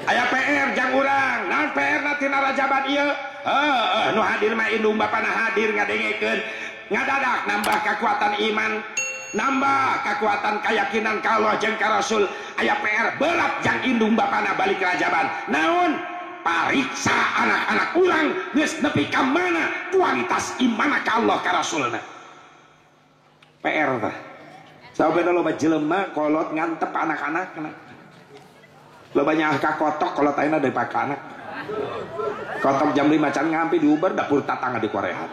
Aya PR jang urang, naon PR na tina Rajaban ieu? Heuh, nu hadir mah indung bapana hadir ngadengekeun, ngadadak nambah kekuatan iman, nambah kekuatan keyakinan ka Allah jeung ka Rasul. Aya PR berat jang indung bapana balik Rajaban. Naon? Pariksa anak-anak urang geus nepi ka mana kualitas imanna ka Allah ka Rasulna. PR tah. Sababna loba jelema kolot ngantep anak-anakna. Loba nyaah ka kotok kolot ayeuna dipake anak. Kotok jam 5 can ngampi diuber dapur tatangga di Korea.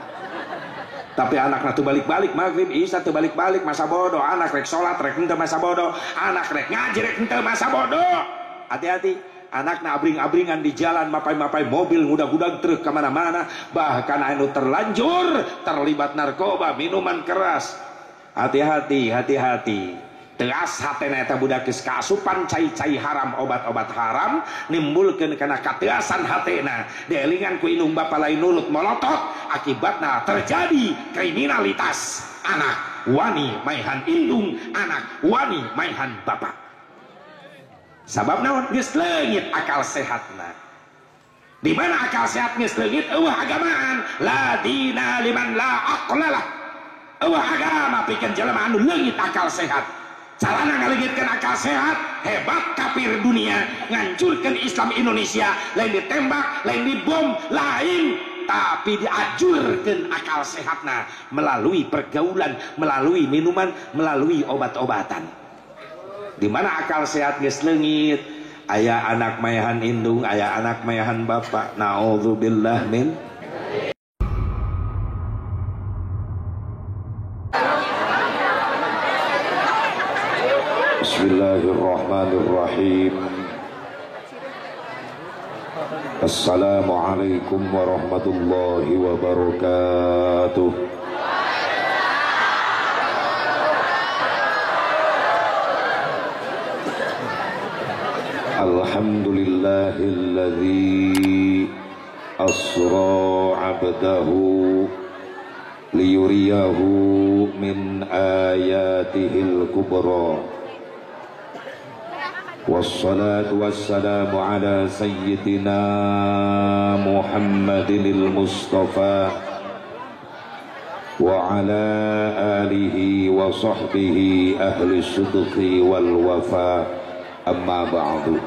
Tapi anakna teu balik-balik maghrib isya teu balik-balik masa bodoh, anak rek salat rek henteu masa bodoh, anak rek ngaji rek henteu masa bodoh. Hati-hati, anakna abring-abringan di jalan, mapai-mapai mobil, ngudag-ngudag truk ka mana-mana, bahkan anu terlanjur terlibat narkoba, minuman keras. Hati-hati, hati-hati. Teas hatena eta budak geus kaasupan cai-cai haram, obat-obat haram, nimbulkeun kana kateasan hatena. Dielingan ku indung bapa lain nurut molotot, akibatna terjadi kriminalitas. Anak wani maihan indung, anak wani maihan bapa. Sabab naon? Geus leungit akal sehatna. Di mana akal sehat geus leungit eueuh agamaan, la dina liman la aqlalah. Eueuh agama pikeun jelema anu leungit akal sehat. Carana ngaleungitkeun akal sehat, hebat kafir dunia ngancurkeun Islam Indonesia, lain ditembak, lain dibom, lain tapi diajurkeun akal sehatna melalui pergaulan, melalui minuman, melalui obat-obatan. Di mana akal sehat geus leungit, aya anak maehan indung, aya anak maehan bapak. Naudzubillah min. Bismillahirrahmanirrahim. Assalamualaikum warahmatullahi wabarakatuh. Alhamdulillahilladzi asra 'abdahu liyuriyahu min ayatihil kubra. Wassalatu wassalamu ala sayyidina Muhammadinil Mustafa wa ala alihi wa sahbihi ahli sidqi wal wafa. Amma ba'du.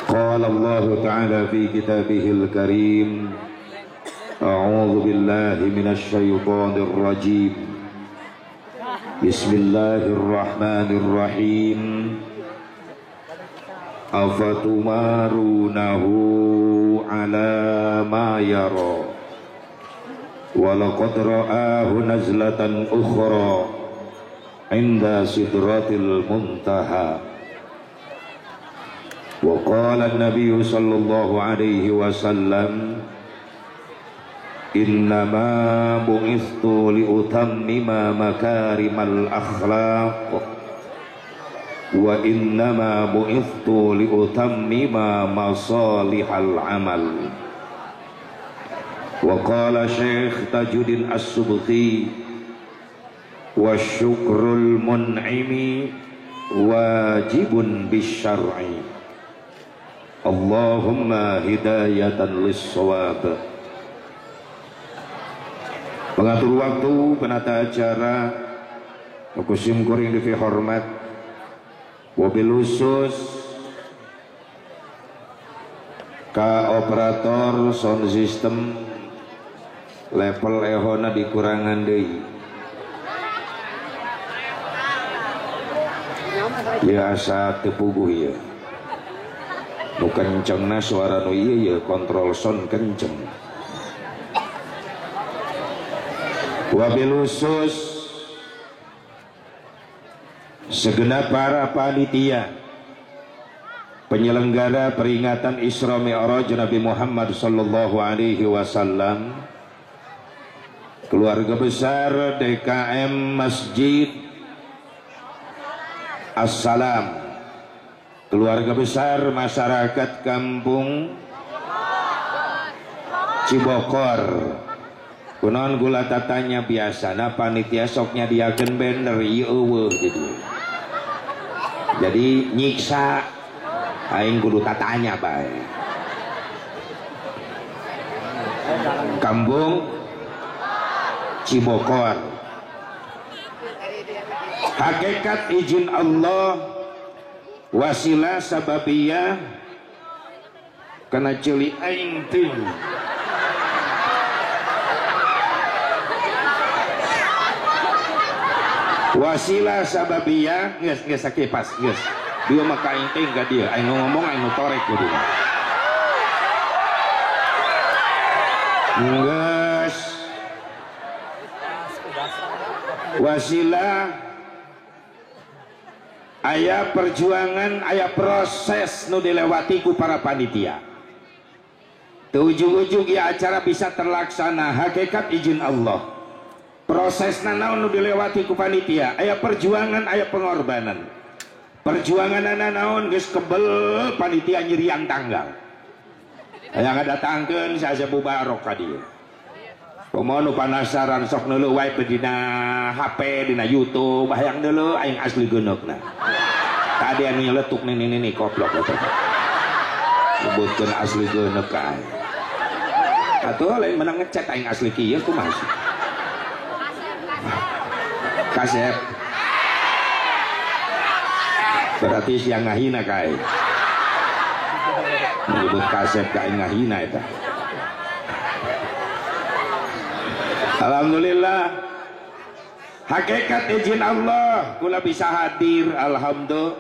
Qala Allah ta'ala fi kitabihil karim, a'udzu billahi minasy syaithanir rajim. Bismillahirrahmanirrahim. Afatumarunahu ala ma yara wa laqad ra'ahu nazlatan ukhra inda sidratil muntaha. Wa qala an-nabiy sallallahu alaihi wasallam, innama bu'istu liutammima makarimal akhlaq wa innama bu'istu liutammima masalihal amal. Wa qala Syekh Tajuddin As-Subki, wa syukrul mun'imi wajibun bisyar'i. Allahumma hidayatan lis-shawab. Pengatur waktu, penata acara, kusim kuring divi hormat, wabil khusus ka operator sound system level ehona dikurangan deui. Ya asa teu puguh ieu. Nu kencengna suara nu ieu ya kontrol sound kenceng. Wabil khusus segenap para panitia penyelenggara peringatan Isra Mi'raj Nabi Muhammad sallallahu alaihi wasallam, keluarga besar DKM Masjid Assalam, keluarga besar masyarakat kampung Cibokor. Kunaon gula tatanya biasa, nah panitia sok nyadiakeun banner ieu eueuh gitu. Jadi nyiksa aing kudu tatanya bae. Kampung Cibokor. Hakikat izin Allah wasilah sababiyah kana ceuli aing teh. Wasilah sababiyah geus geus sakieu pas geus. Dia mah ka aing teh ka dieu, aing ngomong aing nu torek kudu. Geus. Wasilah aya perjuangan, aya proses nu dilewati ku para panitia. Teu ujug-ujug ya acara bisa terlaksana hakikat izin Allah. Prosesna naon nu dilewati ku panitia, aya perjuangan, aya pengorbanan. Perjuanganana naon geus kebel panitia nyirian tanggal. Aya ngadatangkeun si Asep Mubarok ka dieu. Komo nu panasaran sok neuleuh wae dina HP, dina YouTube, hayang neuleuh aing asli geuneukna. Tadi anu nyeletuk nini-nini koplok eta. Sebutkeun asli geuneuk ka aing. Atuh lain menang ngechat aing asli kieu kumaha sih? Kasep. Berarti siang ngahina ka aing. Menyebut kasep ka aing ngahina eta. Alhamdulillah hakikat izin Allah kula bisa hadir, alhamdulillah.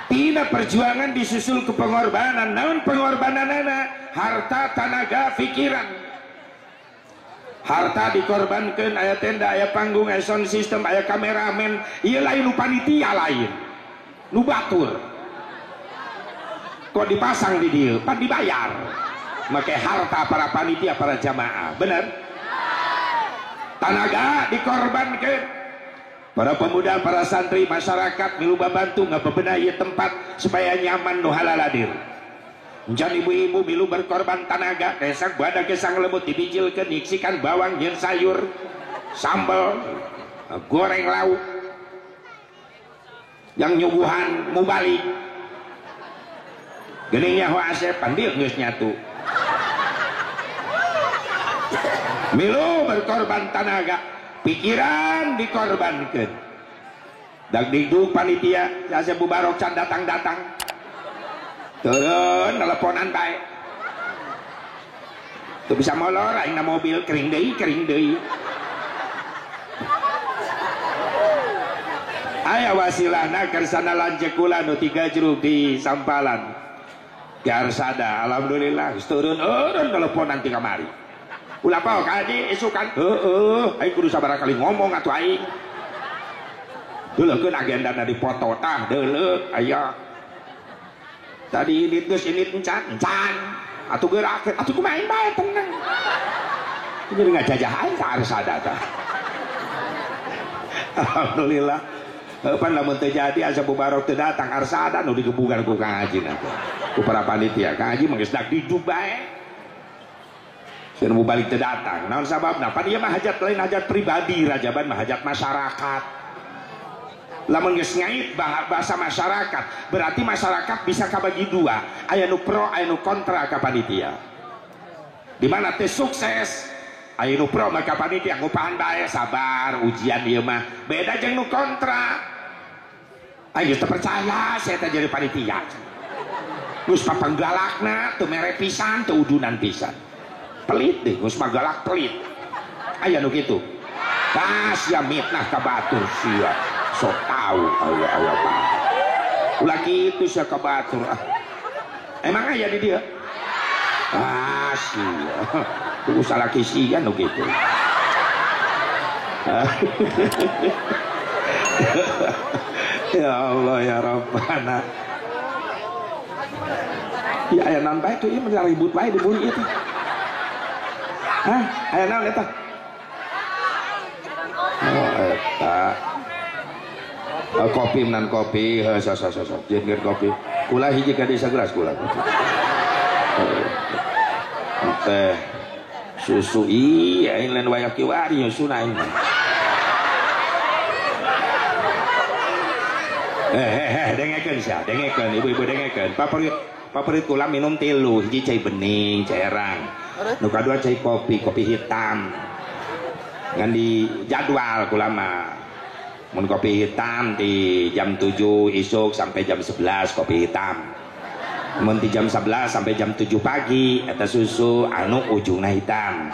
Tina perjuangan disusul ke pengorbanan. Naon pengorbananana? Harta, tenaga, pikiran. Harta dikorbankan, aya tenda, aya panggung, aya sound system, aya kameramen. Ieu lain nu panitia lain, nu batur. Kok dipasang di dieu, pan dibayar. Make harta para panitia, para jamaah. Bener? Tenaga dikorbankan, para pemuda, para santri, masyarakat milu babantu ngabebenahi tempat supaya nyaman nu halaladir. Jan ibu-ibu milu berkorban tenaga, kesang badak kesang lembut dibijilkeun, nyiksikan bawang, nyen sayur, sambal, goreng lauk, yang nyuguhan mubalik. Geuning nyaho Asep pandieu geus nyatu. Milu berkorban tenaga, pikiran dikorbankan. Dagdikduk panitia, Asep Mubarok can datang-datang. Turun teleponan bae. Tuh bisa molor aing na mobil kering deui, kering deui. Aya wasilahna kersana lanceuk kula nu 3 jeruk di Sampalan. Garsada, alhamdulillah geus turun eureun teleponan ti kamari. Ulah pao ka haji isukan. Heeh, aing kudu sabaraha kali ngomong atuh aing. Deuleukeun agendana dipoto tah deuleuh aya. Tadi ini geus ini encan, encan. Atuh geurakeun, atuh kumaha aing bae tenang. Jadi ngajajah aing ka arsada tah. Alhamdulillah. Pan lamun teu jadi Asep Mubarok teu datang arsada nu digebugan ku Kang Haji na teh. Ku para panitia, Kang Haji mah geus dak didup bae. Sieun balik teu datang. Naon sababna? Pan ieu mah hajat lain hajat pribadi, rajaban mah hajat masyarakat. Lamun geus ngait bahasa masyarakat, berarti masyarakat bisa kabagi dua, aya nu pro, aya nu kontra ka panitia. Di mana teh sukses, aya nu pro mah ka panitia ngupahan bae sabar ujian ieu mah. Beda jeung nu kontra. Aing geus teu percaya saya teh jadi panitia. Geus papanggalakna teu mere pisan, teu udunan pisan. Pelit deh, geus mah galak pelit. Aya nu kitu. Ah sia mitnah ka batur sia. Sok tahu aya aya bae. Ulah kitu sia ka batur ah. Emang aya di dieu? Ah sia. Kudu salaki sia nu kitu. Ya Allah ya Rabbana. Ya aya naon bae tuh ieu mah ribut bae di buri ieu teh. Hah? Aya naon eta? Oh eta. Oh, kopi menan kopi, heuh sok sok sok. Jeung kopi. Kula hiji ka desa gelas kula. Teh susu iya aing lain wayah kiwari nyusuna aing. Dengekeun sia, dengekeun ibu-ibu dengekeun. Paperit kula minum tilu, hiji cai bening, cai erang. Nu kadua cai kopi, kopi hitam. Ngan di jadwal kula mah. Mun kopi hitam di jam 7 isuk sampai jam 11 kopi hitam. Mun di jam 11 sampai jam 7 pagi eta susu anu ujungna hitam.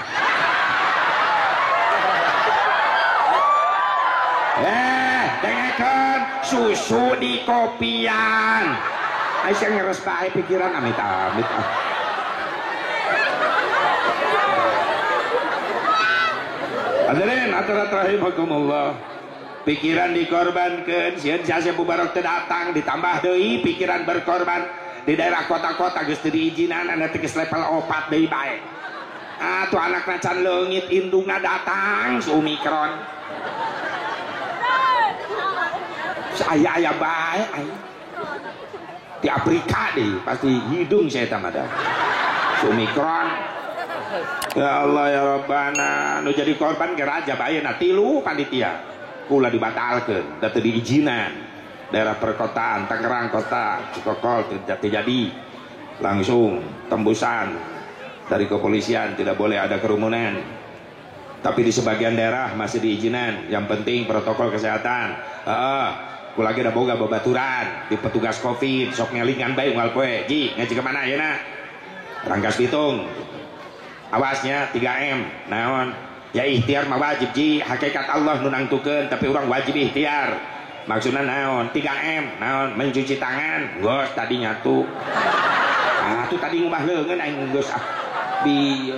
Dengekeun susu di kopian. Aisyah ngeres bae pikiran amit-amit. Hadirin hadirat rahimakumullah. Pikiran dikorbankeun, sieun si Asep Mubarok teu datang ditambah deui pikiran berkorban di daerah kota-kota geus teu diizinan anda teh geus level 4 deui bae. Atuh anakna can leungit indungna datang si Omikron. Saya aya bae aing. Di Afrika deh pasti hidung saya tamada. Si Omikron. Ya Allah ya Rabbana, nu jadi korban ke raja bae na tilu panitia. Kula dibatalkeun, da teu diizinan. Daerah perkotaan Tangerang kota Cikokol tidak terjadi. Langsung tembusan dari kepolisian tidak boleh ada kerumunan. Tapi di sebagian daerah masih diizinan. Yang penting protokol kesehatan. Kula ge da boga babaturan di petugas Covid sok ngelingan bae unggal poe. Ji, ngaji ke mana ayeuna? Rangkas Bitung. Awasnya 3M. Naon? Ya ikhtiar mah wajib ji, hakikat Allah nu nangtukeun tapi urang wajib ikhtiar. Maksudna naon? 3M, naon? Mencuci tangan, geus tadi nyatu. Ah, tuh tadi ngubah leungeun aing geus ah. Di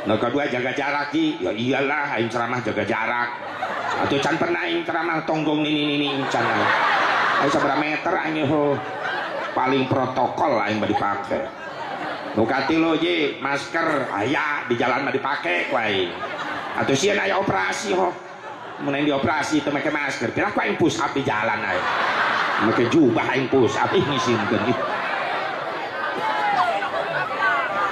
nu kadua jaga jarak ji. Ya iyalah aing ceramah jaga jarak. Atuh can pernah aing ceramah tonggong nini-nini can. Aing sabaraha meter aing ho. Paling protokol aing mah dipake. Nu katilu ji, masker aya di jalan mah dipake ku aing. Atuh sieun aya operasi ho. Mun aing dioperasi teu make masker, pira ku aing push up di jalan aing. Make jubah aing push up ih ngisimkeun ih.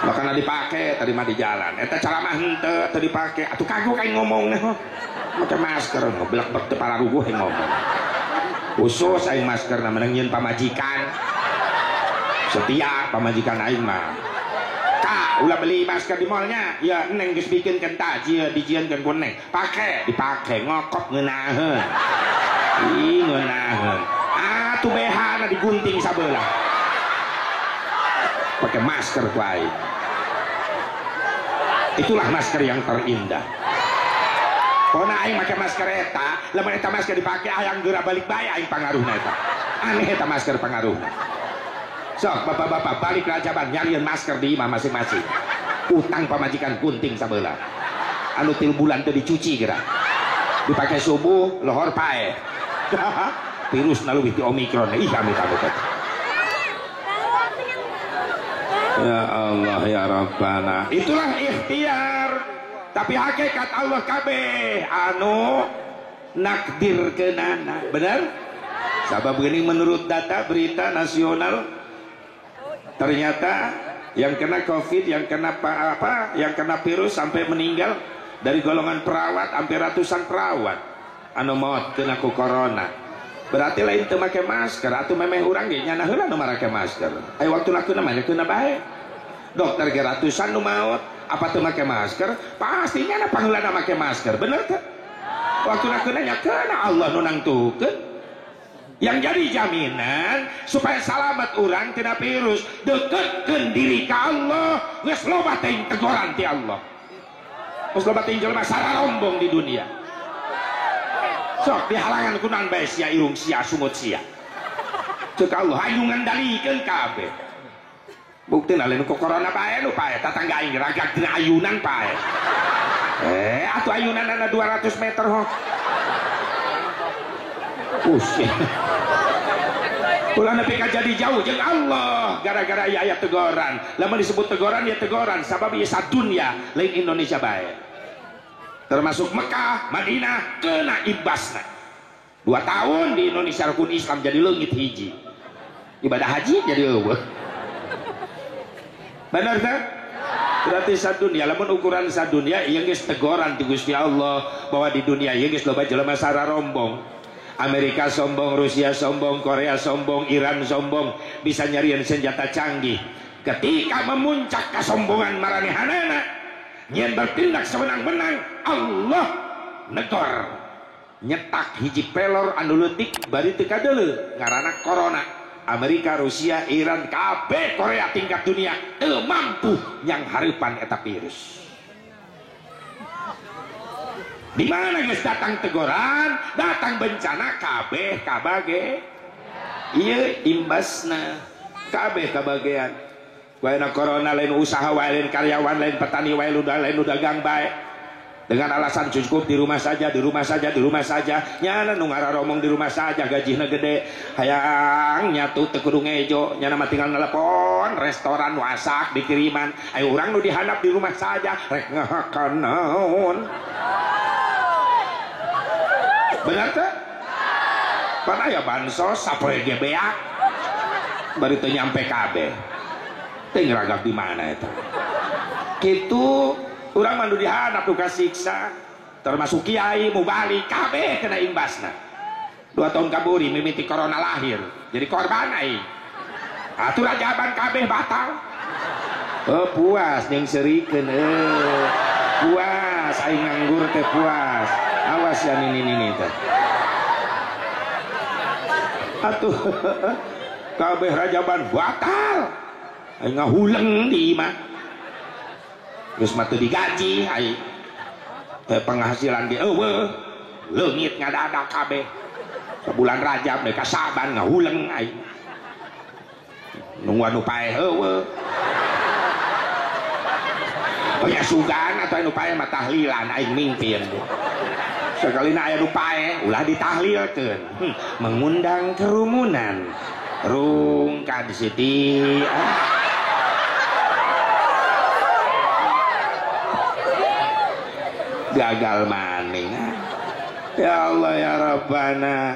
Makana dipake tadi mah di jalan. Eta ceramah henteu teu dipake. Atuh kagok aing ngomongna ho. Make masker ngeblek-blek teu pararuguh aing ngomong. Khusus aing maskerna menang nyieun pamajikan. Setia pamajikan aing mah. Kak, ulah beli masker di mallnya. Ya neng geus bikin kenta jieun dijieunkeun ku neng. Pake, dipake ngokop ngeunaheun. Ih ngeunaheun. Atuh BH na digunting sabelah. Pakai masker ku aing. Itulah masker yang terindah. Pokona aing make masker eta, lamun eta masker dipake hayang geura balik bae aing pangaruhna eta. Aneh eta masker pangaruhna. Sok bapak-bapak balik rajaban nyarian masker di imah masing-masing. Utang pamajikan gunting sabelah. Anu 3 bulan teu dicuci geura. Dipake subuh lohor pae. Virus leuwih ti Omikron. Ih amit-amit. Ya Allah ya Rabbana. Itulah ikhtiar. Tapi hakikat Allah kabeh anu nakdirkeunana. Bener? Sabab geuning menurut data berita nasional ternyata yang kena Covid, yang kena apa, yang kena virus sampai meninggal dari golongan perawat hampir ratusan perawat anu maot kena ku corona. Berarti lain teu make masker atuh memeh urang ge nyana heula nu marake masker. Aya waktu lakeuna mah keuna bae. Dokter ge ratusan nu maot, apa teu make masker? Pasti nyana pangheulana make masker. Bener teu? Waktu lakeuna nya keuna Allah nu nangtukeun. Yang jadi jaminan supaya selamat orang tidak virus, deketkeun diri ka Allah. Geus loba teuing teguran ti Allah. Geus loba teuing jelema sararombong di dunia. Sok dihalangan ku naon bae sia irung sia sungut sia. Ceuk Allah hayu ngandalikeun kabeh. Buktina lain ku corona bae nu pae tatangga aing ragag dina ayunan pae. Atuh ayunanna 200 meter ho. Pusing. Ulah nepi ka jadi jauh jeung Allah gara-gara ieu aya teguran. Lamun disebut teguran ya teguran sabab ieu sadunya lain Indonesia bae. Termasuk Mekah, Madinah kena ibasna. 2 tahun di Indonesia rukun Islam jadi leungit hiji. Ibadah haji jadi eueuh. Bener teh? Berarti sadunia lamun ukuran sadunia ieu geus teguran ti Gusti Allah bahwa di dunia ieu geus loba jelema sararombong. Amerika sombong, Rusia sombong, Korea sombong, Iran sombong, bisa nyarian senjata canggih. Ketika memuncak kesombongan maranehanana, nyen bertindak sewenang-wenang, Allah negor. Nyetak hiji pelor anu leutik bari teu kadeuleu ngaranna corona. Amerika, Rusia, Iran, kabeh Korea tingkat dunia teu mampu nyang hareupan eta virus. Di mana geus datang teguran, datang bencana kabeh kabage. Ieu imbasna kabeh kabagean. Wae corona lain usaha wae, lain karyawan, lain petani wae, lain dagang bae. Dengan alasan cukup di rumah saja, di rumah saja, di rumah saja. Nyana nu ngararomong di rumah saja gajihna gede. Hayang nyatu teu kudu ngejo, nyana mah tinggal nelepon restoran nu asak dikiriman. Ayo urang nu dihandap di rumah saja rek ngahakan naon. Benar teh? Pan aya bansos sapoe ge beak. Bari teu nyampe kabeh. Teu ngragak di mana eta. Kitu urang mah nu dihandap nu kasiksa, termasuk kiai mubalik kabeh kena imbasna. 2 tahun kaburi mimiti corona lahir, jadi korban aing. Atuh rajaban kabeh batal. Oh puas jeung seurikeun euy. Puas aing nganggur teh puas. Awas ya nini-nini teh. Atuh kabeh rajaban batal. Aing ngahuleng di imah. Geus mah teu digaji aing. Teu penghasilan ge eueuh. Leungit ngadadak kabeh. Sabulan Rajab deui ka Saban ngahuleng aing. Nungguan nu paeh eueuh. Aya sugan atau anu paeh mah tahlilan aing mingpin. Sakalina aya nu paeh ulah ditahlilkeun. Mengundang kerumunan. Rungkad Siti. Gagal maning. Ya Allah ya Rabbana.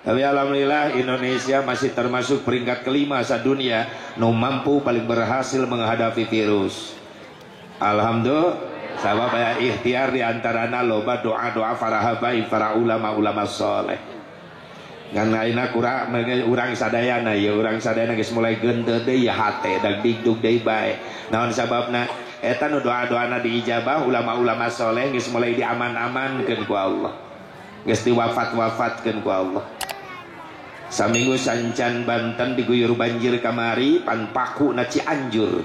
Tapi alhamdulillah Indonesia masih termasuk peringkat kelima sadunia nu mampu paling berhasil menghadapi virus. Alhamdulillah. Sabab aya ikhtiar di antarana loba doa-doa para habaib, para ulama-ulama soleh. Ngan ayeuna kurang urang sadayana ya, urang sadayana geus mulai geunteut deui ya hate dag digdug deui bae. Naon sababna? Eta nu doa-doana diijabah ulama-ulama soleh geus mulai diaman-amankeun ku Allah. Geus diwafat-wafatkeun ku Allah. Saminggu sancan Banten diguyur banjir kamari pan paku na Cianjur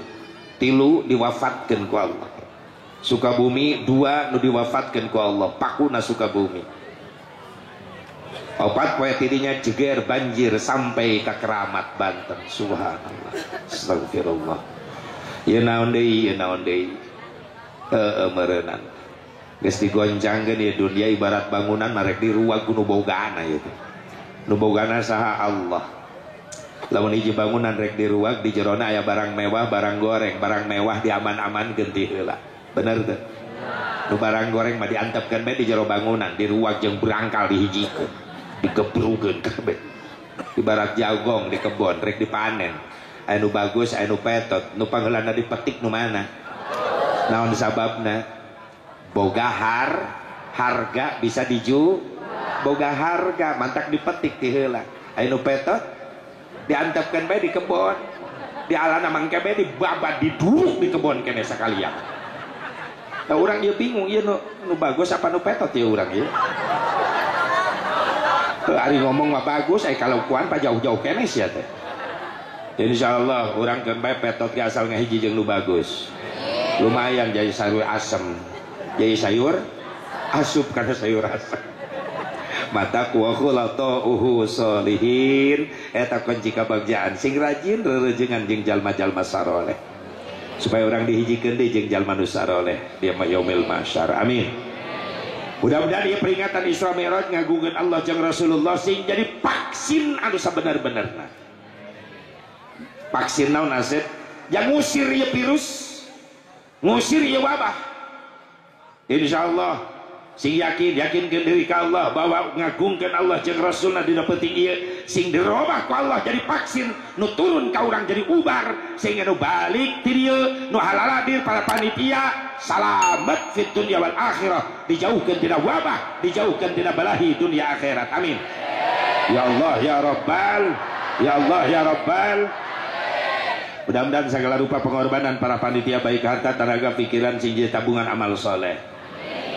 3 diwafatkeun ku Allah. Sukabumi 2 nu diwafatkeun ku Allah, paku na Sukabumi. 4 poe tidinya jeger banjir sampai ka Keramat Banten. Subhanallah. Astagfirullah. Ieu naon deui, ieu naon deui. Heueuh meureunang. Geus digoncangkeun ieu dunia ibarat bangunan marek diruag ku nu bogana ieu teh. Nu bogana saha Allah. Lamun hiji bangunan rek diruag di jerona aya barang mewah, barang goreng, barang mewah diaman-amankeun ti heula. Bener teu? Nu barang goreng mah diantepkeun bae di jero bangunan, diruag jeung berangkal dihijikeun, digebrugeun kabeh. Ibarat jagong di kebon rek dipanen. Aya nu bagus, aya nu petot, nu pangheulana dipetik nu mana? Naon sababna? Boga harga bisa diju, boga harga mantak dipetik ti heula. Aya nu petot diantepkeun bae di kebon, dialana mangke bae dibabat diduruk di kebon kene sakalian. Nah, urang ieu bingung ieu nu bagus apa nu petot ieu urang ieu. Ari ngomong mah bagus, ai kalaukuan pa jauh-jauh kene sia teh. Insyaallah urang keun bae petot ge asal ngahiji jeung nu bagus. Lumayan jadi sayur asem. Jadi sayur asup kana sayur asem. Mata wa khulata'uhu sholihin eta kunci kabagjaan sing rajin rerejengan jeung jalma-jalma saroleh. Supaya orang dihijikeun deui jeung jalma nu saroleh dia mah yaumil mahsyar. Amin. Mudah-mudahan ieu peringatan Isra Mi'raj ngagungkeun Allah jeung Rasulullah sing jadi vaksin anu sabenar-benarna. Vaksin naon asep? Yang ngusir ieu virus, ngusir ieu wabah. Insyaallah sing yakin, yakinkeun diri ka Allah bahwa ngagungkeun Allah jeung Rasulna dina penting ieu sing dirobah ku Allah jadi vaksin nu turun ka urang jadi ubar sehingga nu balik ti dieu nu halaladir para panitia salamet fit dunya wal akhirah, dijauhkeun tina wabah, dijauhkeun tina balahi dunia akhirat. Amin. Ya Allah ya Rabbal, ya Allah ya Rabbal. Mudah-mudahan segala rupa pengorbanan para panitia baik harta, tenaga, pikiran sing jadi tabungan amal soleh.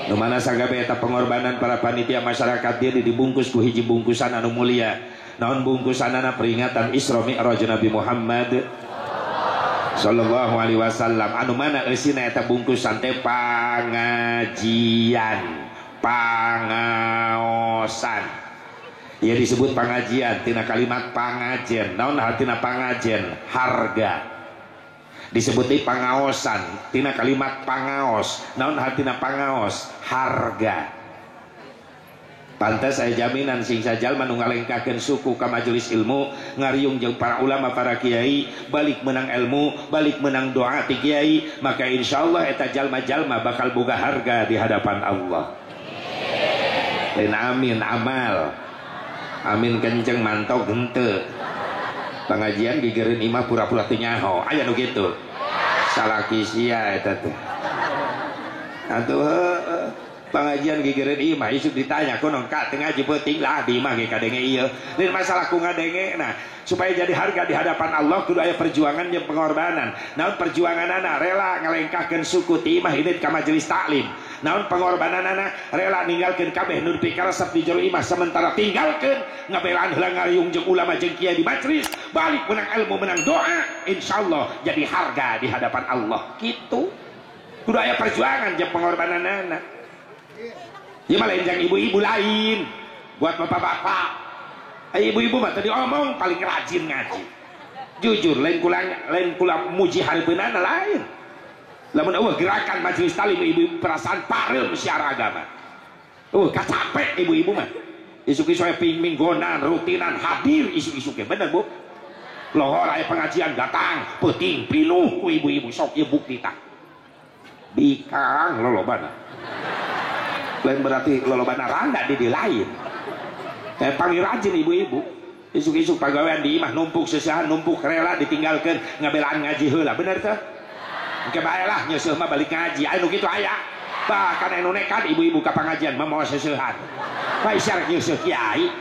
Nu mana sagabe eta pengorbanan para panitia masyarakat dia dibungkus ku hiji bungkusan anu mulia. Naon bungkusanana peringatan Isra Mi'raj Nabi Muhammad sallallahu alaihi wasallam. Anu mana eusina eta bungkusan teh pangajian, pangaosan. Ia disebut pengajian tina kalimat pangajen. Naon hartina pangajen? Harga. Disebut di pangaosan tina kalimat pangaos. Naon hartina pangaos? Harga. Pantes aya jaminan sing sajalma nu ngalengkahkeun suku ka majelis ilmu, ngariung jeung para ulama, para kiai, balik menang ilmu, balik menang doa ti kiai, maka insyaallah eta jalma-jalma bakal boga harga di hadapan Allah. Lain amin amal. Amin kenceng mantau gente. Pengajian gigireun imah pura-pura teu nyaho. Aya nu kitu. Salaki sia eta teh. Atuh heueuh pengajian gigireun imah isuk ditanya konon ka teu ngaji peuting lah di imah ge kadenge ieu. Lain masalah ku ngadenge. Nah, supaya jadi harga di hadapan Allah kudu aya perjuangan jeung pengorbanan. Naon perjuanganana rela ngalengkahkeun suku ti imah indit ka majelis taklim. Naon pengorbananana rela ninggalkeun kabeh nu dipikaresep di jero imah sementara tinggalkeun ngabelaan heula ngariung jeung ulama jeung kiai di majelis, balik menang ilmu menang doa, insyaallah jadi harga di hadapan Allah. Kitu kudu aya perjuangan jeung pengorbananana. Ieu mah lain jang ibu-ibu lain, buat bapak-bapak. Ibu-ibu mah tadi omong paling rajin ngaji. Jujur lain kula muji hareupeunana lain. Lamun eueuh gerakan majelis taklim ibu-ibu perasaan pareum syiar agama. Kacapek ibu-ibu mah. Isuk-isuk aya minggonan, rutinan hadir isuk-isuk ge bener Bu. Lohor aya pengajian datang, peuting pinuh ku ibu-ibu sok ieu bukti tah. Bikang lolobana. Lain berarti lolobana randa di di lain. Panggil rajin ibu-ibu. Isuk-isuk pagawean di imah numpuk seusehan numpuk rela ditinggalkeun ngabelaan ngaji heula bener teh? Engke bae lah nyeuseuh mah balik ngaji aya nu kitu aya. Bahkan anu nekat ibu-ibu ka pangajian mah moal seusehan. Bae syarat nyeuseuh kiai.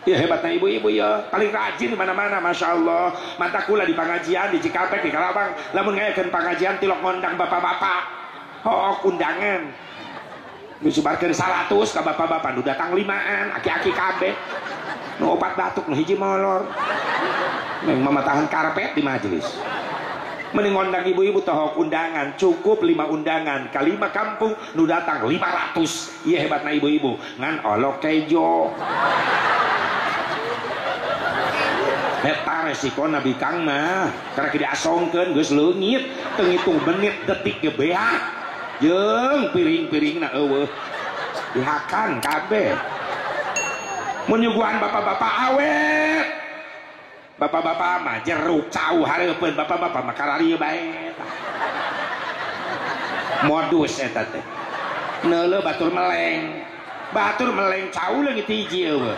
Ya hebatna ibu-ibu ya, paling rajin di mana-mana masyaallah. Mantap kula di pangajian di Cikampek di Karawang lamun ngayakeun pangajian tilok ngondang bapak-bapak. Hook undangan. Disubarkeun 100 ka bapak-bapak nu datang 5an, aki-aki kabeh. Nu opat batuk nu hiji molor. Meng mamatahan karpet di majelis. Mending ngondang ibu-ibu tohok undangan, cukup 5 undangan, ka 5 kampung nu datang 500. Ieu hebatna ibu-ibu, ngan olok kejo. Eta resikona bikang mah, karena diasongkeun geus leungit, teu ngitung menit detik ge beak. Jeung piring-piringna eueuh. Dihakan kabeh. Mun nyuguhan bapak-bapak awet. Bapak-bapak mah jeruk cau hareupeun bapak-bapak mah kararieu bae. Modus eta teh. Neuleuh batur meleng. Batur meleng cau leungit hiji eueuh.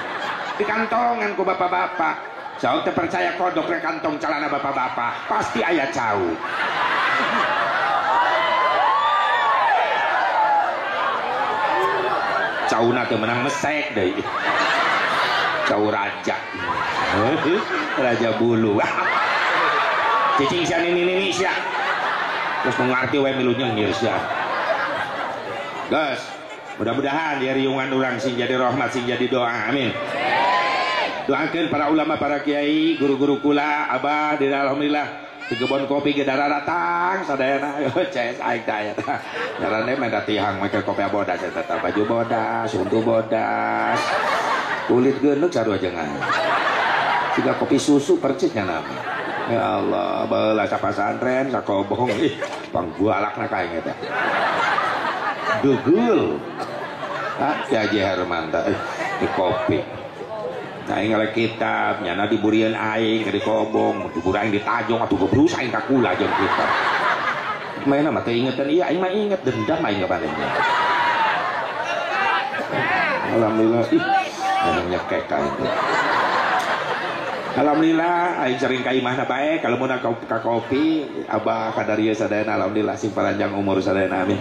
Di kantongan ku bapak-bapak. Sok teu percaya kodok ke kantong celana bapak-bapak, pasti aya cau. Cauna teu menang mesek deui. Cau raja. Raja bulu. Cicing sia nini-nini sia. Terus mengerti we milu nyengir sia. Geus, mudah-mudahan di riungan urang sing jadi rahmat sing jadi doa. Amin. Doakeun para ulama, para kiai, guru-guru kula, abah di alhamdulillah di kebon kopi ge datang sadayana. Ces aing teh aya. Jarane mah tihang make kopi bodas eta teh baju bodas, huntu bodas. Kulit geuneuh sarua jeung aing. Siga kopi susu percisnya nama. Ya Allah, baheula sapasantren sakobong ih panggualakna ka aing eta. Dugul. Ah, Ki Haji Herman teh di kopi. Aing ngalek kitab, nyana diburian aing di kobong, dibur aing ditajong atuh gebrus aing ka kula jeung kitab. Mana mah teu ingetan ieu aing mah inget dendam aing ka manehna. Alhamdulillah ih anu nyekek aing. Alhamdulillah aing sering ka imahna bae kalau mun ka kopi abah kadarieu sadayana alhamdulillah sing panjang umur sadayana amin.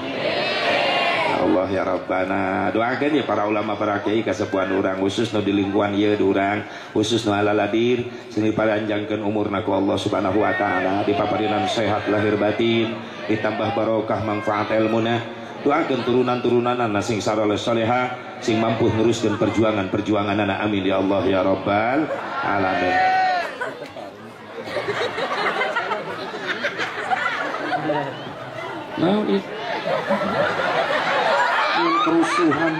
Ya Allah ya Rabbana, doakeun ya para ulama para kiai kasepuhan urang khusus nu di lingkungan ieu urang khusus nu alaladir sing dipanjangkeun umurna ku Allah Subhanahu wa taala, dipaparinan sehat lahir batin, ditambah barokah manfaat ilmuna. Doakeun turunan-turunanana sing saroleh soleha, sing mampu neruskeun perjuangan-perjuanganana. Amin ya Allah ya Rabbal alamin. Naon ieu? Kerusuhan.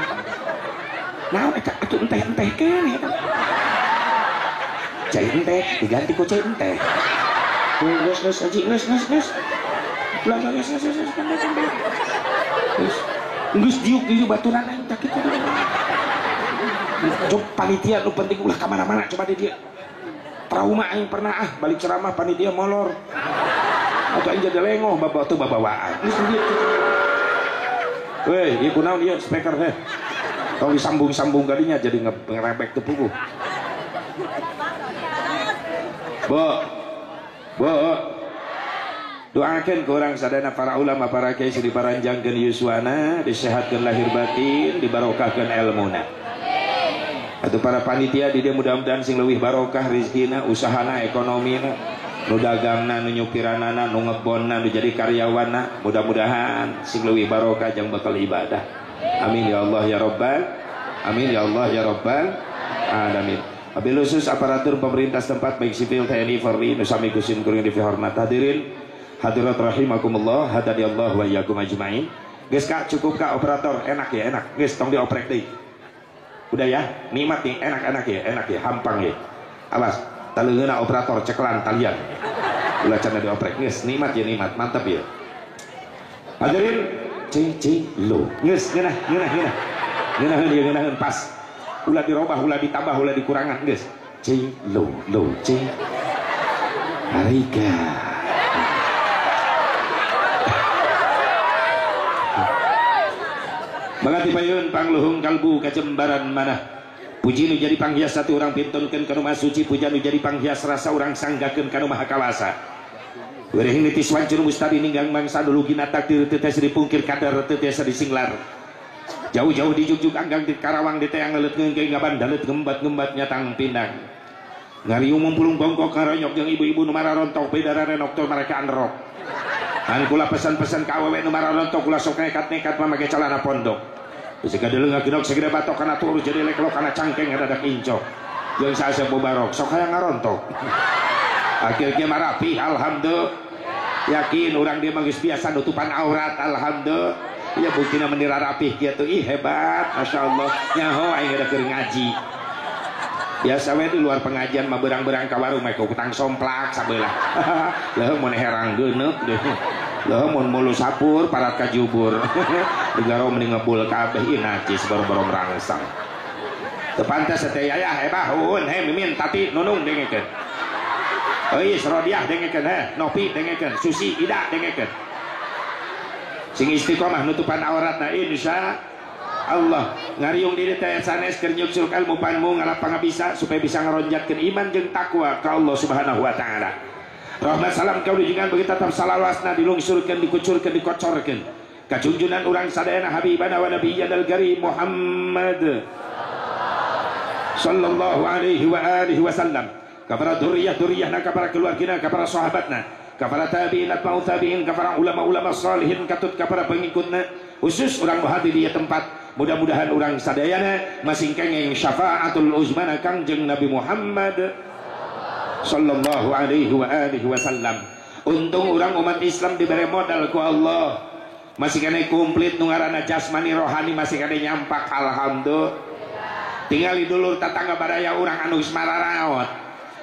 Naon eta atuh enteh-enteh keneh eta. Cai enteh diganti ku cai enteh. Geus geus haji geus geus geus. Ulah geus geus geus geus. Geus geus diuk dieu baturan aing tak kitu. Coba panitia nu penting ulah ka mana-mana coba di dieu. Trauma aing pernah ah balik ceramah panitia molor. Atau aing jadi lengoh bawa teu babawaan. Geus dieu. Weh, ieu kunaon ieu speaker teh. Tong disambung-sambung kadinya jadi ngerebek teu puguh. Bo. Bo. Doakeun ku urang sadayana para ulama, para kiai sing diparanjangkeun yuswana, disehatkeun lahir batin, dibarokahkeun elmuna. Atuh para panitia di dieu mudah-mudahan sing leuwih barokah rezekina, usahana, ekonomina, nu dagangna, nu nyupiranana, nu ngebonna, nu jadi karyawanna, mudah-mudahan sing leuwih barokah jang bakal ibadah. Amin ya Allah ya Rabbal. Amin ya Allah ya Rabbal alamin. Wabil khusus aparatur pemerintah setempat baik sipil, TNI, Polri, nu sami kusim kuring dihormat hadirin hadirat rahimakumullah, hadani Allah wa iyyakum ajmain. Geus Kak, cukup Kak operator, enak ya, enak. Geus tong dioprek deui. Udah ya, nikmat nih, enak-enak ya, enak ya, hampang ya. Awas, taleungeuna operator cekelan talian. Ulah canda dioprek. Geus nikmat ya, nikmat, mantap ya. Hadirin c c lo. Geus ngeunah, ngeunah, ngeunah. Ngeunaheun ieu ngeunaheun pas. Ulah dirobah, ulah ditambah, ulah dikurangan geus. C lo lo c. Harika. Mangga payun pangluhung kalbu kajembaran manah. Puji nu jadi panghias satu urang pintunkeun ka nu maha suci, puja nu jadi panghias rasa urang sanggakeun ka nu maha kawasa. Wereh nitis wancur mustadi ninggang mangsa dulugina takdir teu tiasa dipungkir kadar teu tiasa disinglar. Jauh-jauh di jugjug anggang di Karawang di teang leut ngeungkeun ngabandalet ngembat-ngembat nyatang pinang. Ngariung mumpulung bongkok ngaronyok jeung ibu-ibu nu mararontok bedara renok mereka anrok. Han kula pesan-pesan ka awewe nu mararontok kula sok nekat-nekat mamakai celana pondok. Bisa kadeuleu ngagenok segede batok kana turu jadi leklok kana cangkeng ngadadak incok. Jeung saasep mubarok sok hayang ngarontok. Akhirnya marapih alhamdulillah. Yakin urang dia mah geus biasa nutupan aurat alhamdulillah. Ya buktina meni rapih kieu ih hebat masyaallah. Nyaho aing ada keur ngaji. Biasa we di luar pengajian mah berang-berang ka warung mah kutang somplak sabelah. Leuh mun herang geuneuk deh. Leuh mun mulu sapur parat ka jubur. Digaro mending ngebul kabeh ieu najis boro-boro merangsang. Teu pantes teh yayah hebahun he mimin tati nunung dengekeun. Euy Rodiah dengekeun he, Nopi dengekeun, Susi Ida dengekeun. Sing istiqomah nutupan auratna insya Allah. Ngariung diri teh sanes keur nyuksul ilmu panmu ngalapang bisa supaya bisa ngaronjatkeun iman jeung takwa ka Allah Subhanahu wa taala. Rahmat salam kaulujungan bagi tetap salawasna dilungsurkeun dikucurkeun dikocorkeun ka junjunan urang sadayana habibana wa nabiyyana al-karim Muhammad sallallahu alaihi wa alihi wasallam, ka para dzurriyyah-dzurriyyahna, ka para keluargina, ka para sahabatna, ka para tabi'in atba'ut tabi'in, ka para ulama-ulama salihin, katut ka para pengikutna, khusus urang hadir di tempat. Mudah-mudahan urang sadayana masing kenging syafaatul uzmana Kangjeng Nabi Muhammad sallallahu alaihi wa alihi wasallam. Untung urang umat Islam diberi modal ku Allah, masih kena komplit nu ngaranna jasmani rohani masih kena nyampak alhamdulillah. Tingali dulur tetangga baraya urang anu geus mararaot,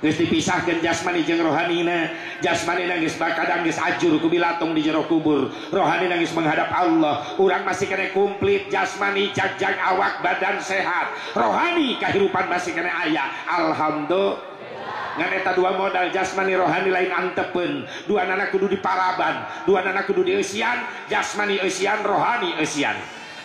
geus dipisahkeun jasmani jeung rohanina. Jasmanina geus bakadang geus ajur ku bilatung di jero kubur, rohanina geus menghadap Allah. Urang masih kena komplit jasmani jag-jag awak badan sehat, rohani kahirupan masih kena aya alhamdulillah. Ngan eta dua modal jasmani rohani lain antepeun, dua nana kudu diparaban, dua nana kudu dieusian, jasmani eusian rohani eusian.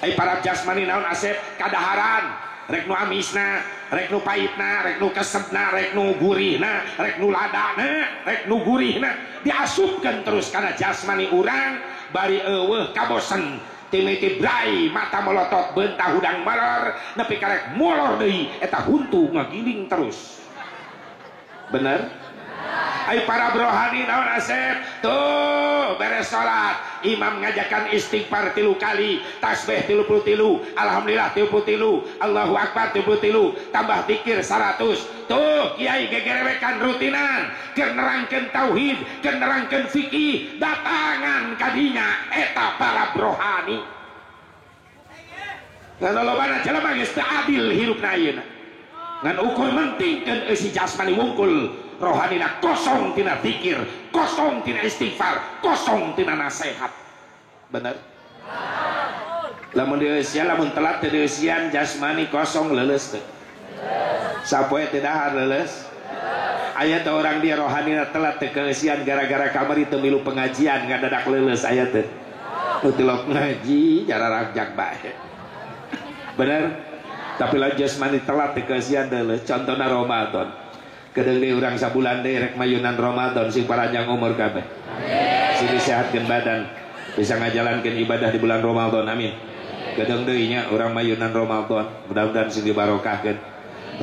Ai parab jasmani naon asep kadaharan, rek nu amisna, rek nu pahitna, rek nu kesebna, rek nu gurihna, rek nu ladana, rek nu gurihna, diasupkeun terus kana jasmani urang bari eueuh kabosen. Timiti brai mata melotot bentah hudang molor nepi karek molor deui eta huntu ngagiling terus. Bener? Ai para brohani naon Asep? Tuh beres salat, imam ngajakan istighfar 3 kali, tasbih 33, alhamdulillah 33, Allahu akbar 33, tambah zikir 100. Tuh kiai gegerewekan rutinan, keur nerangkeun tauhid, keur nerangkeun fikih, datangan kadinya eta para brohani. Ngan lobana jelema geus teu adil hirupna ayeuna. Ngan ukur mentingkeun eusi jasmani wungkul. Rohanina kosong tina zikir, kosong tina istighfar, kosong tina nasihat. Bener? Lamun dieusian, lamun telat teu dieusian jasmani kosong leuleus teu. Sapoe teu dahar leuleus. Aya teh orang dia rohanina telat teu keusian gara-gara kamari teu milu pengajian ngadadak leuleus aya teu. Nu tilok ngaji jararagjag bae. Bener? Tapi lamun jasmani telat teu keusian leuleus, contona Ramadan. Kedeung deui urang sabulan deui rek mayunan Ramadan sing paranjang umur kabeh. Sing disehatkeun badan bisa ngajalankeun ibadah di bulan Ramadan. Amin. Kedeung deui nya urang mayunan Ramadan, mudah-mudahan sing dibarokahkeun.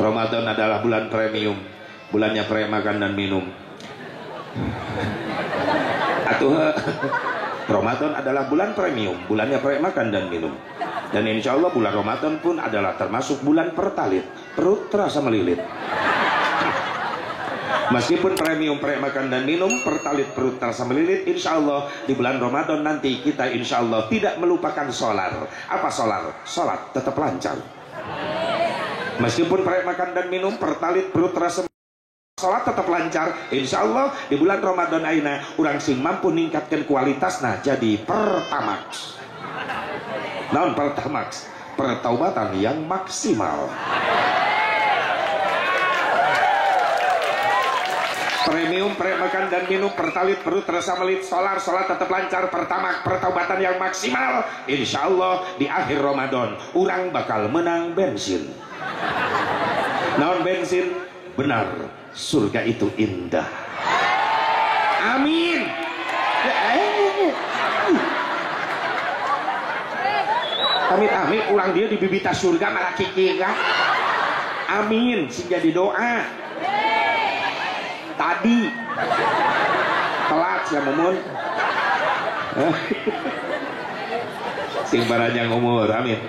Ramadan adalah bulan premium, bulannya pre makan dan minum. Atuh Ramadan adalah bulan premium, bulannya pre makan dan minum. Dan insya Allah bulan Ramadan pun adalah termasuk bulan pertalit, perut terasa melilit. Meskipun premium pre makan dan minum, pertalit perut terasa melilit, insya Allah di bulan Ramadan nanti kita insya Allah tidak melupakan solar. Apa solar? Solat tetap lancar. Meskipun pre makan dan minum, pertalit perut terasa solat tetap lancar, insya Allah di bulan Ramadan aina urang sing mampu ningkatkan kualitasna jadi pertamax. Non pertamax, pertaubatan yang maksimal. Premium pre makan dan minum, pertalit perut terasa melit, solar solat tetap lancar, pertama pertaubatan yang maksimal. Insya Allah di akhir Ramadan urang bakal menang bensin. Non bensin, benar surga itu indah. Amin. Amit amit urang dia di bibita surga malah kikira. Amin sing jadi doa. Tadi telat ya mumun. Sing paranjang umur. Amin.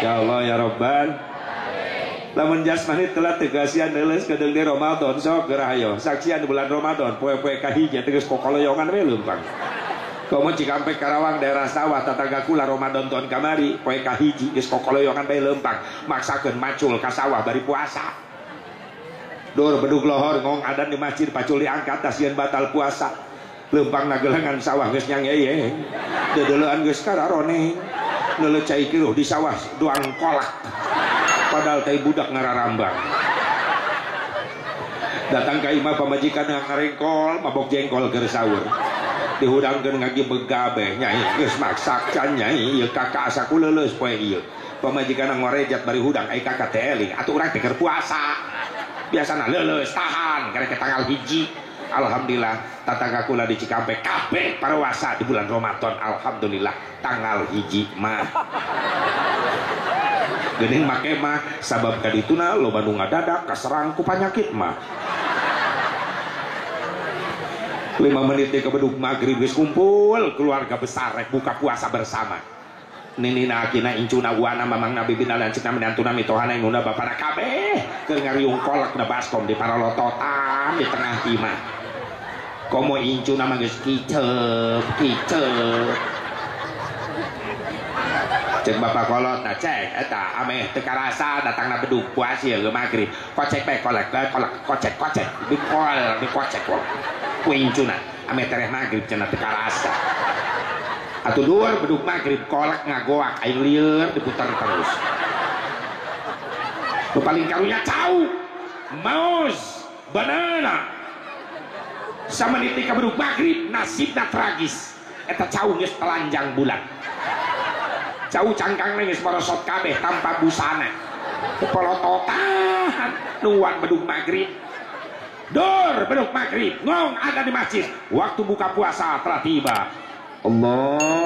Ya Allah ya Robban. Lamun jasmani telat teu kasihan leuleus kedeung di Ramadan sok geura hayo. Saksian di bulan Ramadan poe-poe kahiji tegas kokoloyongan we leumpang. Komo Cikampek Karawang daerah sawah tetangga kula Ramadan tahun kamari poe kahiji geus kokoloyongan bae leumpang maksakeun macul ka sawah bari puasa. Dor bedug lohor ngong adan di masjid pacul diangkat tasieun batal puasa. Leumpang nagelengan sawah geus nyangeyeng. Deudeulean geus kararoneng. Leuleut cai kiruh di sawah duang kolak. Padahal teh budak ngararambang. Datang ka imah pamajikan ngarengkol mabok jengkol keur sahur. Dihudangkeun ngagibeg kabeh nyai geus maksak can nyai ieu kakak asa ku leuleus poe ieu. Pamajikan ngorejat bari hudang ai kakak teh eling atuh urang teh keur puasa. Biasana leuleus tahan karek tanggal 1. Alhamdulillah tetangga kula di Cikampek kabeh parwasa di bulan Ramadan. Alhamdulillah tanggal 1 mah. Geuning make mah sabab kadituna loba nu ngadadak kaserang ku panyakit mah. 5 menit di kebedug maghrib geus kumpul keluarga besar rek buka puasa bersama. Ninina akina incuna uana mamangna bibina lanceukna minantuna mitohana inguna bapana kabeh keur ngariung kolak na baskom di paralototan di tengah imah. Komo incuna mah geus kicep kicep. Cek bapak kolot nah cek eta ameh teu karasa datangna bedug puasa ieu maghrib. Kocek bae kolak kolak kocek kocek dikol dikocek ku incuna ameh tereh maghrib cenah teu karasa. Atuh dur bedug maghrib kolak ngagoak aing lieur diputar terus. Nu paling karunya cau, maus, banana. Samanit ka bedug maghrib nasibna tragis. Eta cau geus telanjang bulat. Cau cangkangna geus merosot kabeh tanpa busana. Polototan nuan bedug maghrib. Dur bedug maghrib ngong ada di masjid. Waktu buka puasa telah tiba. Allahu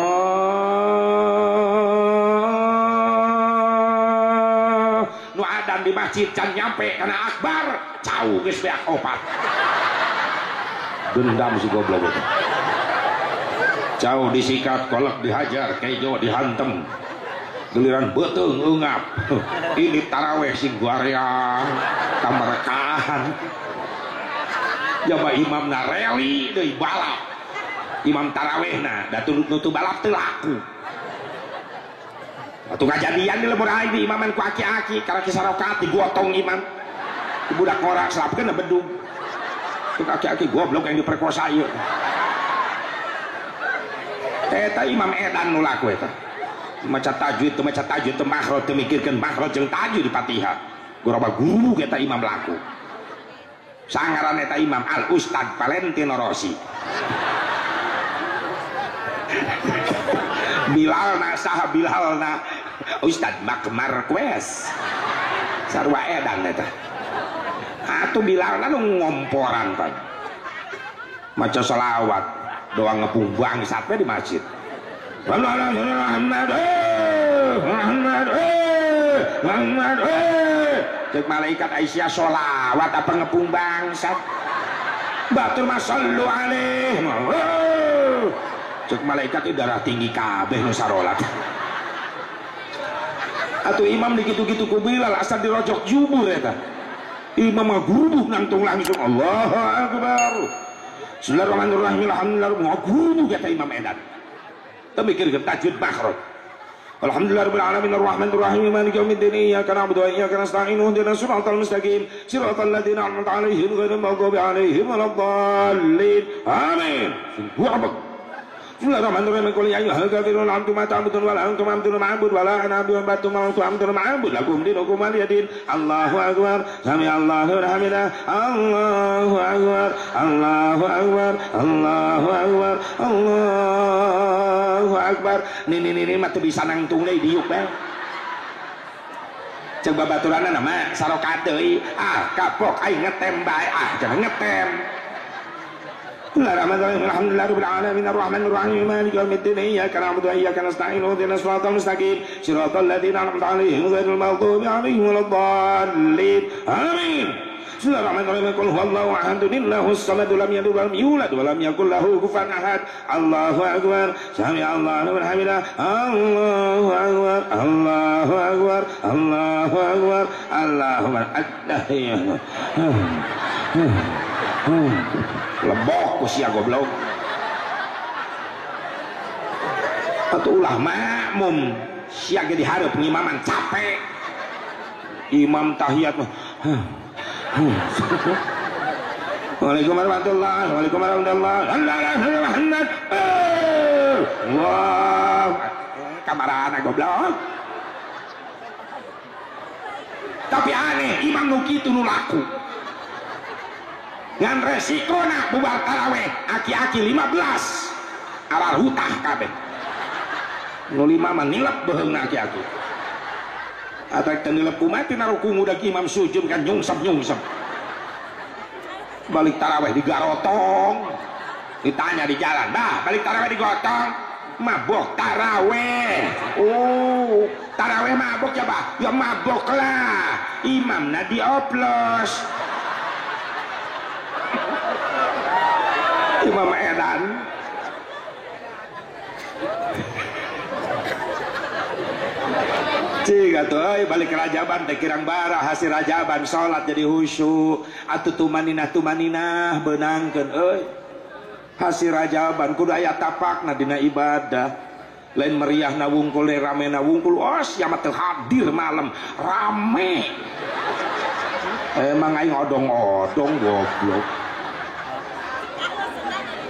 Edan di masjid can nyampe kana akbar cau geus beak opat. Dendam si goblok itu. Cau disikat, kolak dihajar, kejo dihantem. Giliran beuteung eungap. Ini taraweh sing guareang, kamerekahan. Jaba imamna reli deui balap. Imam tarawehna da nutu balap teu laku. Atuh kajadian di lembur aing di imaman ku aki-aki karena kisarokat digotong imam. Ku budak ngorak selapkeun bedug. Ku aki-aki goblok yang diperkosa ieu. Eta imam edan nu laku eta. Maca tajwid teu maca tajwid teu makhraj teu mikirkeun makhraj jeung tajwid di Fatihah. Goroba guru eta imam laku. Sangaran eta imam Al Ustad Valentino Rossi. Bilalna saha Bilalna Ustad Marc Marquez. Sarua edan eta. Atuh Bilalna nu ngomporan pan. Maca selawat doang ngepung bangsat we di masjid. Cek malaikat Aisyah sholawat apa ngepung bangsat. Batur mah sallu alaihi. Cek malaikat itu darah tinggi kabeh nu sarolat. Atuh imam dikitu-kitu ku Bilal asal dirojok jubur eta. Imam mah gurubuk nangtung langsung Allahu akbar. Bismillahirrahmanirrahim alhamdulillah ngagurubuk eta imam edan. Teu mikirkeun tajwid makhraj. Alhamdulillahirabbil alamin arrahmanir rahim maliki yaumiddin iyyaka na'budu wa iyyaka nasta'in ihdinas siratal mustaqim siratal ladzina an'amta 'alaihim ghairil maghdubi 'alaihim waladdallin. Amin. Bismillahirrahmanirrahim. Qul ya ayyuhal kafirun la antum ta'budun wa la antum 'abdun ma'bud wa la ana 'abdun wa antum 'abdun ma'bud lakum dinukum waliyadin. Allahu akbar. Sami Allahu liman hamidah. Allahu akbar. Allahu akbar. Allahu akbar. Allahu akbar. Nini nini mah teu bisa nangtung deui diuk bae. Ceuk babaturanna mah sarokat deui. Ah kapok aing ngetem bae. Ah jangan ngetem. Alhamdulillahirabbil alamin arrahmanir rahim maliki yaumiddin iyyaka na'budu wa iyyaka nasta'in ihdinas siratal mustaqim siratal ladzina an'amta 'alaihim ghairil maghdubi 'alaihim waladdallin. Amin. Bismillahirrahmanirrahim. Qul huwallahu ahad Allahus samad lam yalid walam yulad walam yakul lahu kufuwan ahad. Allahu akbar. Sami Allahu liman hamidah. Allahu akbar. Allahu akbar. Allahu akbar. Allahu akbar. Lebok ku sia goblok. Atuh ulah makmum sia ge dihareup ngimaman capek. Imam tahiyat mah. Waalaikumsalam warahmatullahi wabarakatuh. Wah, kamarana goblok. Tapi aneh, imam nu kitu nu laku. Ngan resikona bubar taraweh aki-aki 15 awal hutah kabeh. Nu 5 mah nilep beuheungna aki-aki. Ataik teu nilep kumaha tina ruku ngudag imam sujud kan nyungsep-nyungsep. Balik taraweh digarotong. Ditanya di jalan, "Bah, balik taraweh digotong?" Mabok taraweh. Oh, taraweh mabok ya, Bah? Ya mabok lah. Imamna dioplos. Imam edan. Cing atuh euy balik rajaban teh kirang bara hasil rajaban salat jadi khusyuk atuh tumaninah tumaninah beunangkeun euy. Hasil rajaban kudu aya tapakna dina ibadah. Lain meriahna wungkul ramena wungkul oh sia mah teu hadir malam rame. Emang aing odong-odong goblok.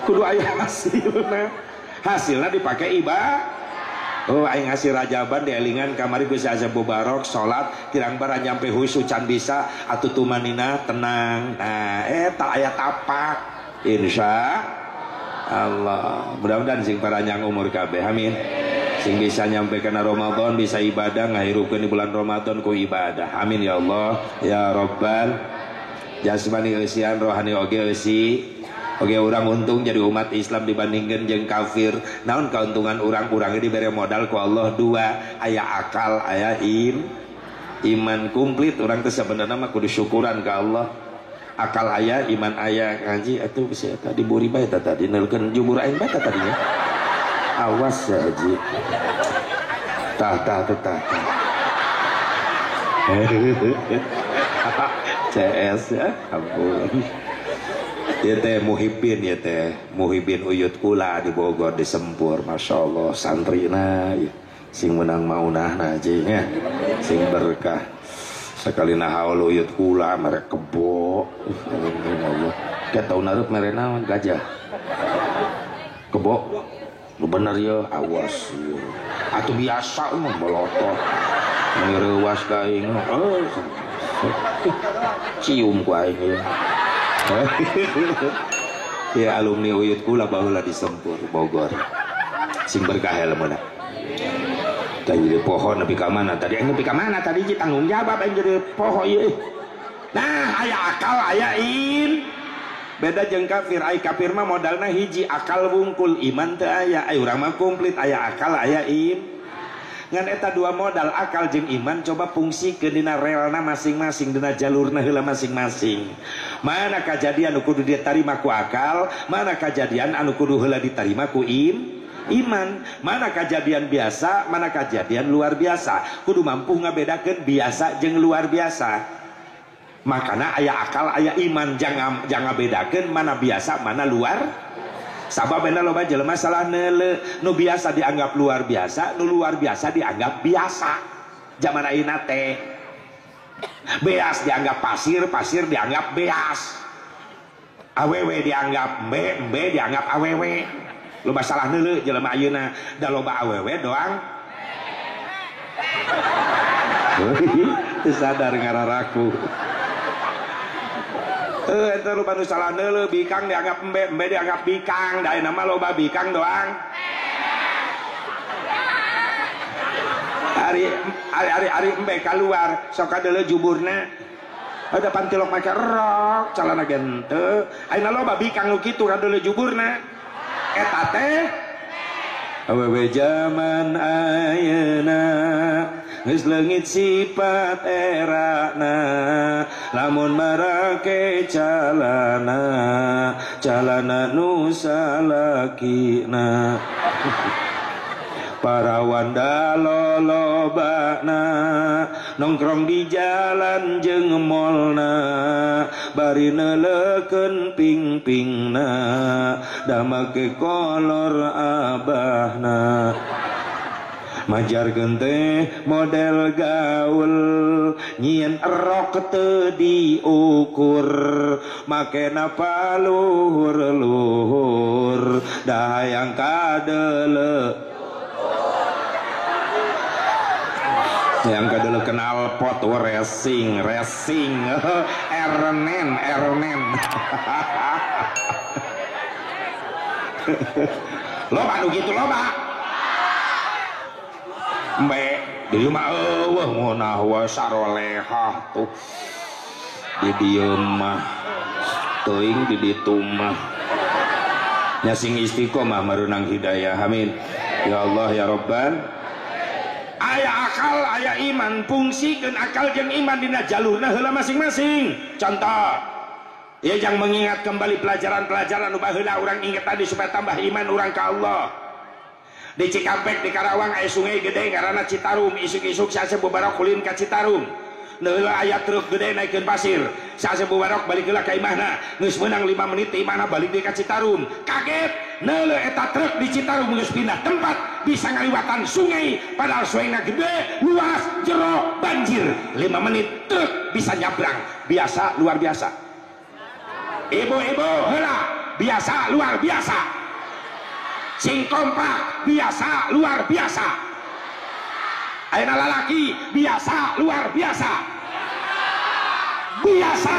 Kudu aya hasilna. Hasilna dipake ibadah. Oh aing hasil rajaban dielingan kamari geus azab mubarok salat kirang bara nyampe khusyuk can bisa atuh tumanina tenang. Nah eta aya tapak insya Allah. Mudah-mudahan sing paranjang umur kabeh amin. Sing bisa nyampe kana Ramadan bisa ibadah ngahirupkeun di bulan Ramadan ku ibadah. Amin ya Allah ya Rabbal jasmani eusian rohani oge eusi. Oke, orang untung jadi umat Islam dibandingkan jeung kafir. Naon keuntungan orang-orangnya diberi modal ku Allah dua, aya akal, aya im. Iman komplit urang teh sabenerna mah kudu syukuran ka Allah. Akal aya, iman aya, ngaji atuh bisa eta diburi bae eta tadi neulkeun jubur aing bae tadinya. Awas ya haji. Tah tah tah tah. CS ya, ampun. Ya teh Muhibin ya teh, Muhibin Uyut Kula di Bogor di Sempur, masya Allah santrina ya. Sing menang maunah haji nya, sing berkah. Sekali nahaul Uyut Kula merek kebo, Allah. Kayak tahun narep mere naon gajah. Kebo, lu bener ya, awas ya. Atuh biasa mah melotot. Ngerewas ka aing. Cium ku aing ya. Ya alumni Uyut Kula baheula di Sempur Bogor. Sing berkah elmuna. Tadi jadi pohon nepi ka mana tadi? Aing nepi ka mana tadi ji tanggung jawab aing jadi poho ieu. Nah, aya akal aya in. Beda jeung kafir, ai kafir mah modalna hiji akal wungkul, iman teu aya. Ai urang mah komplit aya akal aya im. Ngan eta dua modal akal jeung iman coba fungsikeun dina relna masing-masing, dina jalurna heula masing-masing. Mana kajadian anu kudu ditarima ku akal, mana kajadian anu kudu heula ditarima ku iman, mana kajadian biasa, mana kajadian luar biasa. Kudu mampu ngabedakeun biasa jeung luar biasa. Makana aya akal aya iman, jangan bedakeun mana biasa mana luar. Sababna loba jelema salah neuleu, nu biasa dianggap luar biasa, nu luar biasa dianggap biasa. Zaman ayeuna teh beas dianggap pasir, pasir dianggap beas. Awewe dianggap embe, embe dianggap awewe. Loba salah neuleu jelema ayeuna, da loba awewe doang. Teu sadar ngararaku. Eta loba nu salah neuleu, bikang dianggap embe, embe dianggap bikang, da ayeuna mah loba bikang doang. Ari ari ari ari embe kaluar, sok kadeuleu juburna. Ada pantilok make rok, calana ge henteu. Ayeuna loba bikang nu kitu kadeuleu juburna. Eta teh awewe jaman ayeuna geus leungit sifat erana, lamun marake calana, calana nu salakina. Parawan lolobana nongkrong di jalan jeung molna, bari neuleukeun ping-pingna, da make kolor abahna. Majarkeun teh model gaul, nyieun erok teu diukur, makena paluhur-luhur, da hayang kadeuleu. Yang kadeuleu kenal pot racing, racing, ernen, ernen. Loba nu kitu loba. Embe di dieu mah eueuh ngeunah we sarolehah tuh. Di dieu mah teuing di ditu mah. Nya sing istiqomah merenang hidayah. Amin. Ya Allah ya Rabban. Aya akal aya iman, fungsikeun akal jeung iman dina jalurna heula masing-masing. Contoh, ya yang mengingat kembali pelajaran-pelajaran nu baheula urang ingat tadi supaya tambah iman urang ka Allah. Di Cikampek di Karawang aya sungai gede ngaranna Citarum, isuk-isuk saasep bubarok ulin ka Citarum. Neula aya truk gede naikeun pasir, saasep bubarok balik heula ka imahna, geus meunang 5 menit ti imahna balik deui ka Citarum. Kaget, neula eta truk di Citarum geus pindah tempat, bisa ngaliwatan sungai, padahal sungaina gede, luas, jero, banjir. 5 menit truk bisa nyabrang. Biasa luar biasa. Ibu-ibu heula, biasa luar biasa. Sing kompak biasa luar biasa. Ayeuna lalaki biasa luar biasa. Biasa.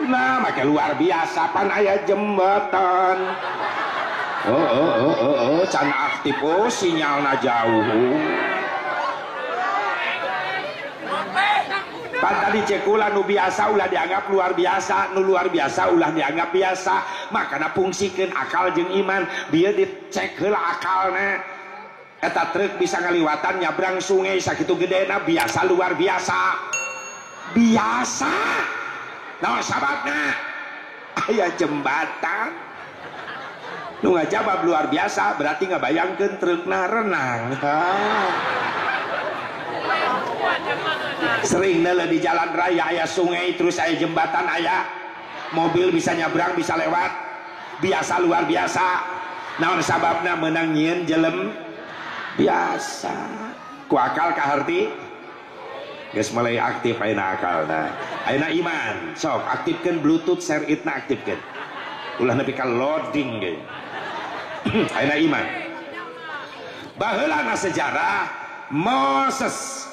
Nah, make luar biasa pan aya jembatan. Oh oh oh oh oh, can aktif, oh sinyalna jauh. Pan tadi cekula nu biasa ulah dianggap luar biasa, nu luar biasa ulah dianggap biasa. Makana fungsikeun akal jeung iman, bieu dicek heula akalna. Eta truk bisa ngaliwatan nyabrang sungai sakitu gedena biasa luar biasa. Biasa. Naon sababna? Aya jembatan. Nu ngajawab luar biasa berarti ngabayangkeun trukna renang. Sering neuleuh di jalan raya aya sungai terus aya jembatan aya mobil bisa nyabrang bisa lewat. Biasa luar biasa. Naon sababna meunang nyieun jelem biasa. Ku akal kaharti geus mulai aktif ayeuna akalna. Ayeuna iman, sok aktifkeun bluetooth share itna aktifkeun. Ulah nepi ka loading ge. Ayeuna iman. Baheulana sejarah Moses.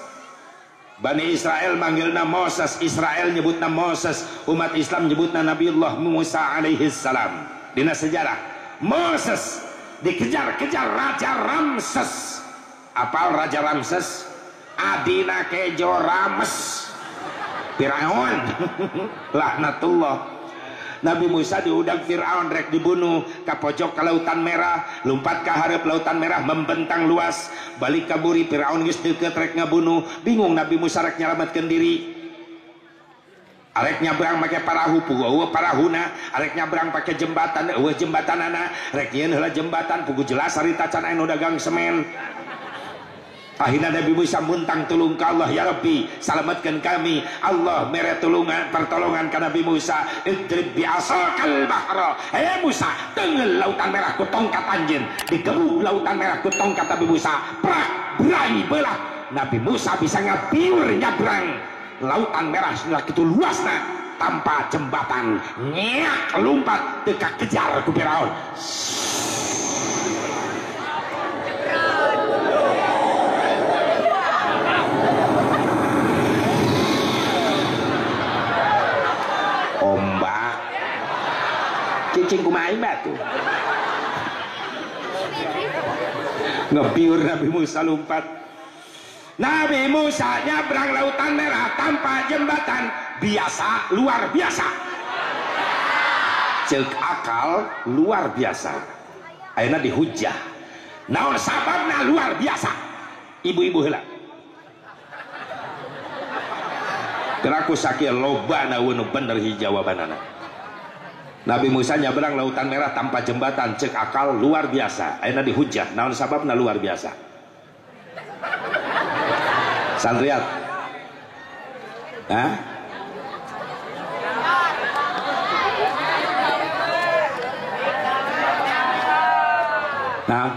Bani Israel manggilna Moses, Israel nyebutna Moses, umat Islam nyebutna Nabiullah Musa alaihi salam. Dina sejarah Moses dikejar-kejar Raja Ramses. Apal Raja Ramses? Adina kejo Rames Firaun. Laknatullah. Nabi Musa diundang Firaun rek dibunuh ka pojok ka lautan merah, lompat ka hareup lautan merah membentang luas, balik ka buri Firaun geus deukeut rek ngabunuh, bingung Nabi Musa rek nyalametkeun diri. Arek nyabrang make parahu, puguh eueuh parahuna, arek nyabrang pake jembatan, eueuh jembatanana, rek nyieun heula jembatan, puguh jelas harita can aya nu dagang semen. Akhirnya Nabi Musa muntang tulung ka Allah, ya Rabbi selamatkan kami. Allah mere tulungan pertolongan ka Nabi Musa. Idrib bi asakal bahra. Hei Musa, tengel lautan merah ku tongkat anjeun. Digebuk lautan merah ku tongkat Nabi Musa. Prak berai belah. Nabi Musa bisa ngabiur nyabrang lautan merah sakitu luasna tanpa jembatan. Nyak lompat teu kakejar ku Firaun. Ombak cicing kumaha batu ngebiur Nabi Musa lompat. Nabi Musa nyabrang lautan merah tanpa jembatan, biasa luar biasa. Ceuk akal luar biasa. Ayeuna dihujah. Naon sababna luar biasa? Ibu-ibu heula. Keraku sakieu loba na bener hiji jawabanana. Nabi Musa nyabrang lautan merah tanpa jembatan, cek akal luar biasa. Ayeuna dihujah, naon sababna luar biasa? Santriat. Hah? Nah.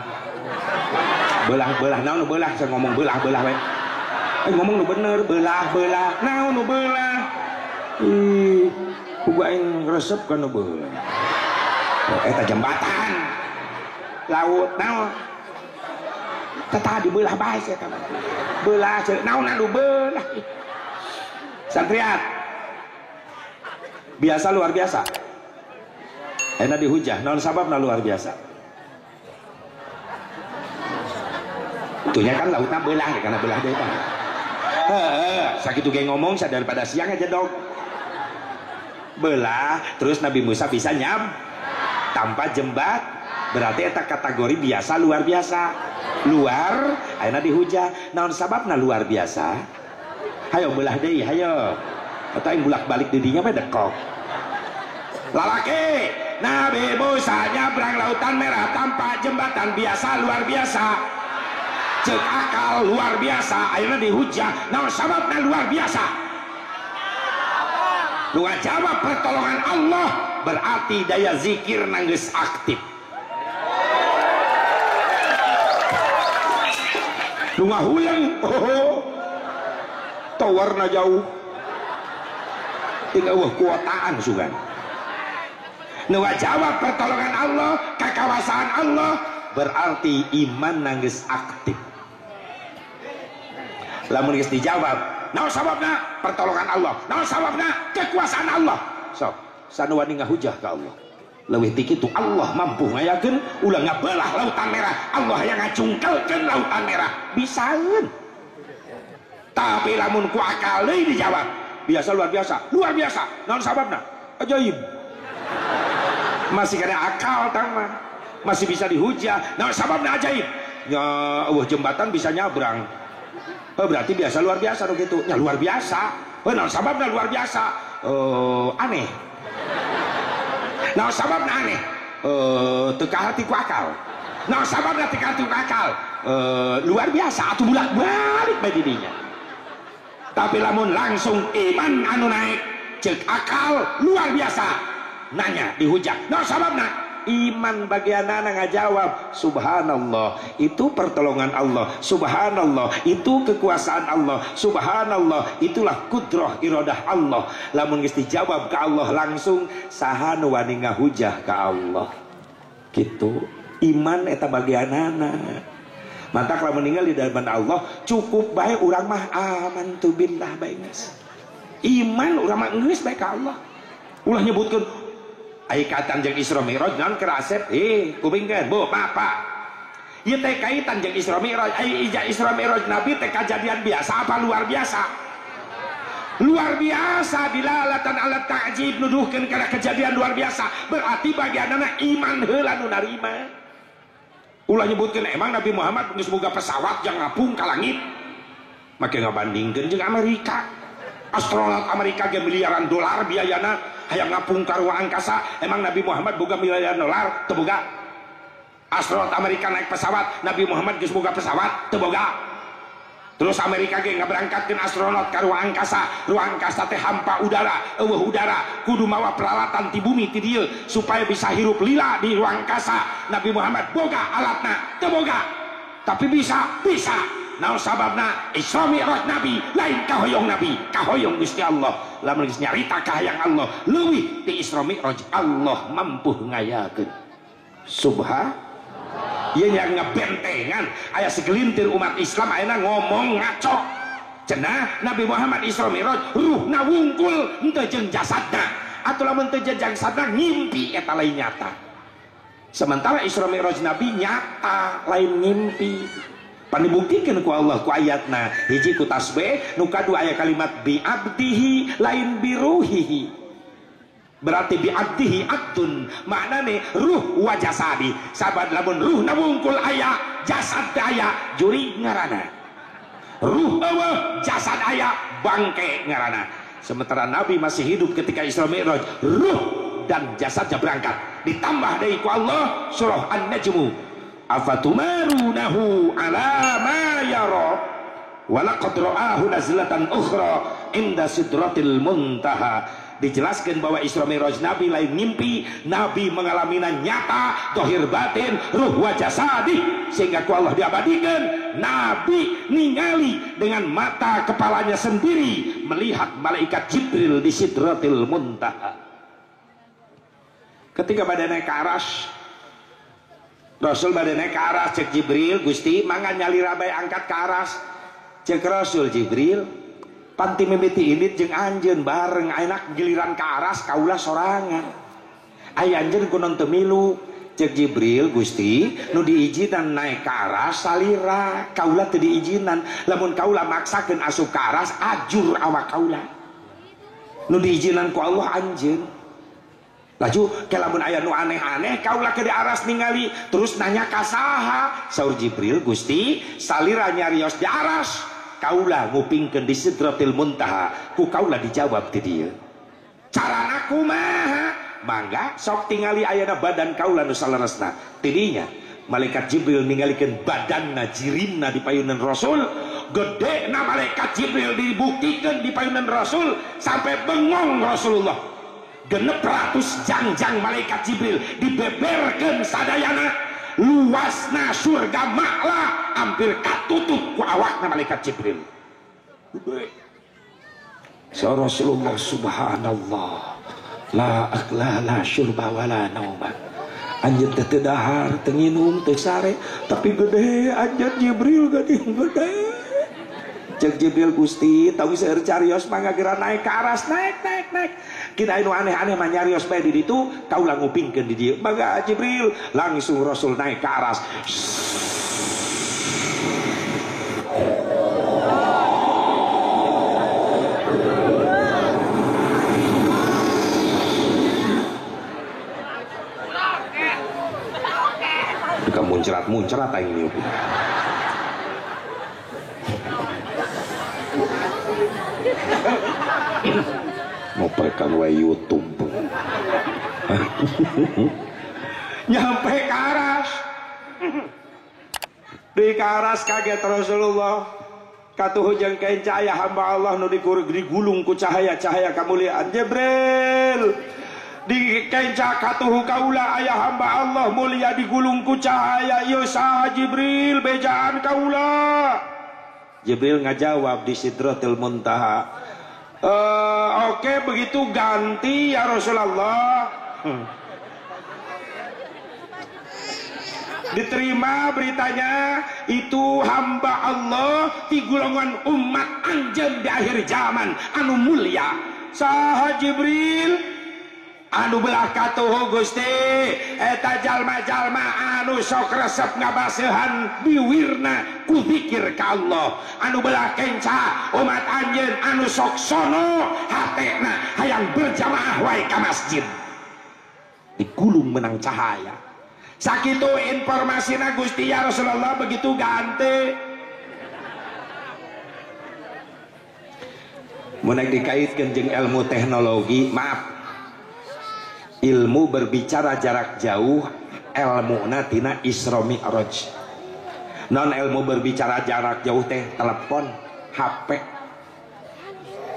Belah-belah naon nu belah, saya ngomong belah-belah we. Ngomong nu bener, belah-belah naon nu belah. Ih, kudu aing resep kana belah. Eta jembatan. Laut naon? Tah dibelah bae eta mah. Belah naon anu belah. Santriat. Biasa luar biasa. Ayeuna dihujah, naon sababna luar biasa? Itunya kan lautna belah karena belah deui kan. Heeh, sakitu ge ngomong saya daripada siang aja dong. Belah, terus Nabi Musa bisa nyam tanpa jembat. Berarti eta kategori biasa luar biasa. Luar, ayeuna dihujah. Naon sababna luar biasa? Hayo belah deui, hayo. Atau aing bolak-balik di dinya mah dekok. Lalaki, Nabi Musa nyabrang lautan merah tanpa jembatan, biasa luar biasa. Cek akal luar biasa, akhirnya dihujah. Naon sababna luar biasa? Nu ngajawab pertolongan Allah berarti daya zikir nanggeus aktif. Nu ngahuleng, oh, towerna jauh, tinggal eueuh kuotaan sugan. Nu ngajawab pertolongan Allah, kakawasaan Allah berarti iman nanggeus aktif. Lamun geus dijawab, naon sababna? Pertolongan Allah. Naon sababna? Kekuasaan Allah. Sok, sanu wani ngahujah ka Allah. Leuwih ti kitu Allah mampu ngayakeun ulah ngabelah lautan merah. Allah yang ngacungkelkeun lautan merah. Bisaeun. Tapi lamun ku akal deui dijawab, biasa luar biasa. Luar biasa. Naon sababna? Ajaib. Masih kena akal tah mah. Masih bisa dihujah. Naon sababna ajaib? Nya eueuh jembatan bisa nyabrang. Berarti biasa luar biasa nu kitu. Nya luar biasa. Naon sababna luar biasa? Aneh. Naon sababna aneh? Teu kaharti ku akal. Naon sababna teu kaharti ku akal? Luar biasa atuh bolak-balik bae di dinya. Tapi lamun langsung iman anu naik cek akal luar biasa. Nanya dihujat. Naon sababna? Iman bagianana ngajawab subhanallah itu pertolongan Allah, subhanallah itu kekuasaan Allah, subhanallah itulah kudrah iradah Allah. Lamun geus dijawab ka Allah langsung saha nu wani ngahujah ka Allah. Gitu. Iman eta bagianana. Mantak lamun ninggal di dalam Allah cukup bae urang mah amantu billah bae geus. Iman urang mah geus bae ka Allah. Ulah nyebutkeun ai kaitan jeung Isra Mi'raj naon keur asep kupingkeun Bu Bapak ieu teh kaitan jeung Isra Mi'raj ai ija Isra Mi'raj Nabi teh kajadian biasa apa luar biasa? Luar biasa dilalatan ala ta'jib nuduhkeun kana kejadian luar biasa berarti bagianana iman heula nu narima. Ulah nyebutkeun emang Nabi Muhammad geus boga pesawat yang ngapung ka langit make ngabandingkeun jeung Amerika. Astronot Amerika ge miliaran dolar biayana hayang ngapung ka ruang angkasa emang Nabi Muhammad boga miliaran dolar teu boga. Astronot Amerika naik pesawat Nabi Muhammad geus boga pesawat teu boga. Terus Amerika ge ngaberangkatkeun astronot ka ruang angkasa, ruang angkasa teh hampa udara, eueuh udara, kudu mawa peralatan ti bumi ti dieu supaya bisa hirup lila di ruang angkasa. Nabi Muhammad boga alatna teu boga. Tapi bisa, bisa. Naon sababna Isra Mi'raj Nabi lain kahoyong Nabi, kahoyong Gusti Allah. Lamun geus nyarita kahayang Allah leuwih ti Isra Mi'raj Allah mampu ngayakeun. Subhanallah. Ieu nya ngebentengan aya segelintir umat Islam ayeuna ngomong ngaco. Cenah Nabi Muhammad Isra Mi'raj ruhna wungkul henteu jeung jasadna. Atuh lamun teu jeung jasadna ngimpi eta lain nyata. Sementara Isra Mi'raj Nabi nyata lain ngimpi. Pan dibuktikan ku Allah ku ayatna hiji ku tasbih nu kadua aya kalimat bi abdihi lain biruhihi berarti bi abdihi abdun maknane ruh wa jasadi sabab lamun ruh na wungkul aya jasad teh aya jurig ngaranna ruh eueuh jasad aya bangke ngaranna. Sementara Nabi masih hidup ketika Isra Mi'raj ruh dan jasadnya berangkat ditambah deui ku Allah surah An-Najm afatumarunahu ala ma yara walaqad ra'ahu nazlatan ukhra inda sidratil muntaha. Dijelaskan bahwa Isra Mi'raj Nabi lain mimpi, Nabi mengalaminya nyata, dohir batin, ruh wa jasadi, sehingga ku Allah diabadikan. Nabi ningali dengan mata kepalanya sendiri melihat malaikat Jibril di sidratil muntaha. Ketika pada naik ke aras, Rasul bade naik ke aras cek Jibril, Gusti mangga nyalira bae angkat ke aras. Cek Rasul Jibril, panti mimiti indit jeung anjeun bareng enak giliran ke aras kaula sorangan. Aya anjeun kunaon teu milu. Cek Jibril, Gusti nu diizinan naik ke aras salira, kaula teu diizinan. Lamun kaula maksakeun asup ke aras ajur awak kaula. Nu diizinan ku Allah anjeun. Laju ke lamun aya nu aneh-aneh kaula ke di aras ningali terus nanya ka saha. Saur Jibril, Gusti salira nyarios di aras kaula ngupingkeun di Sidratil Muntaha ku kaula dijawab ti dieu. Carana kumaha? Mangga sok tingali ayana badan kaula nu saleresna. Tidinya malaikat Jibril ningalikeun badanna jirimna di payunan Rasul, gedena malaikat Jibril dibuktikeun di payunan Rasul sampai bengong Rasulullah. 600 jangjang malaikat Jibril dibeberkeun sadayana luasna surga Ma'la hampir katutup ku awakna malaikat Jibril. Sa Rasulullah subhanallah la akla la syurba wala nauma. Anjeun teh teu dahar teu nginum teu sare tapi gede anjeun Jibril gede gede. Cek Jibril, Gusti tahu seueur carios mangga geura naik ke aras, naik naik naik. Kita anu aneh-aneh mah nyarios bae di ditu kaula ngupingkeun di dieu. Mangga Jibril, langsung Rasul naik ke aras. Muncrat-muncrat aing niup. Ngoprekan wae YouTube. Nyampe ke aras. Di ke aras kaget Rasulullah. Katuhu jeung kenca aya hamba Allah nu digulung ku cahaya-cahaya kamuliaan Jibril. Di kenca katuhu kaula aya hamba Allah mulia digulung ku cahaya ieu saha Jibril bejaan kaula. Jibril ngajawab di Sidratil Muntaha. Oke, begitu ganti ya Rasulullah. Diterima beritanya itu hamba Allah di golongan umat anjeun di akhir zaman anu mulia. Saha Jibril? Anu belah katuhu Gusti eta jalma-jalma anu sok resep ngabaseuhan biwirna ku zikir ka Allah. Anu belah kenca umat anjeun anu sok sono hatena hayang berjamaah wae ka masjid. Digulung menang cahaya. Sakitu informasina Gusti ya Rasulullah begitu ganti. Mun dikaitkeun jeung ilmu teknologi, maaf. Ilmu berbicara jarak jauh ilmuna tina Isra Mi'raj. Non ilmu berbicara jarak jauh teh telepon, HP.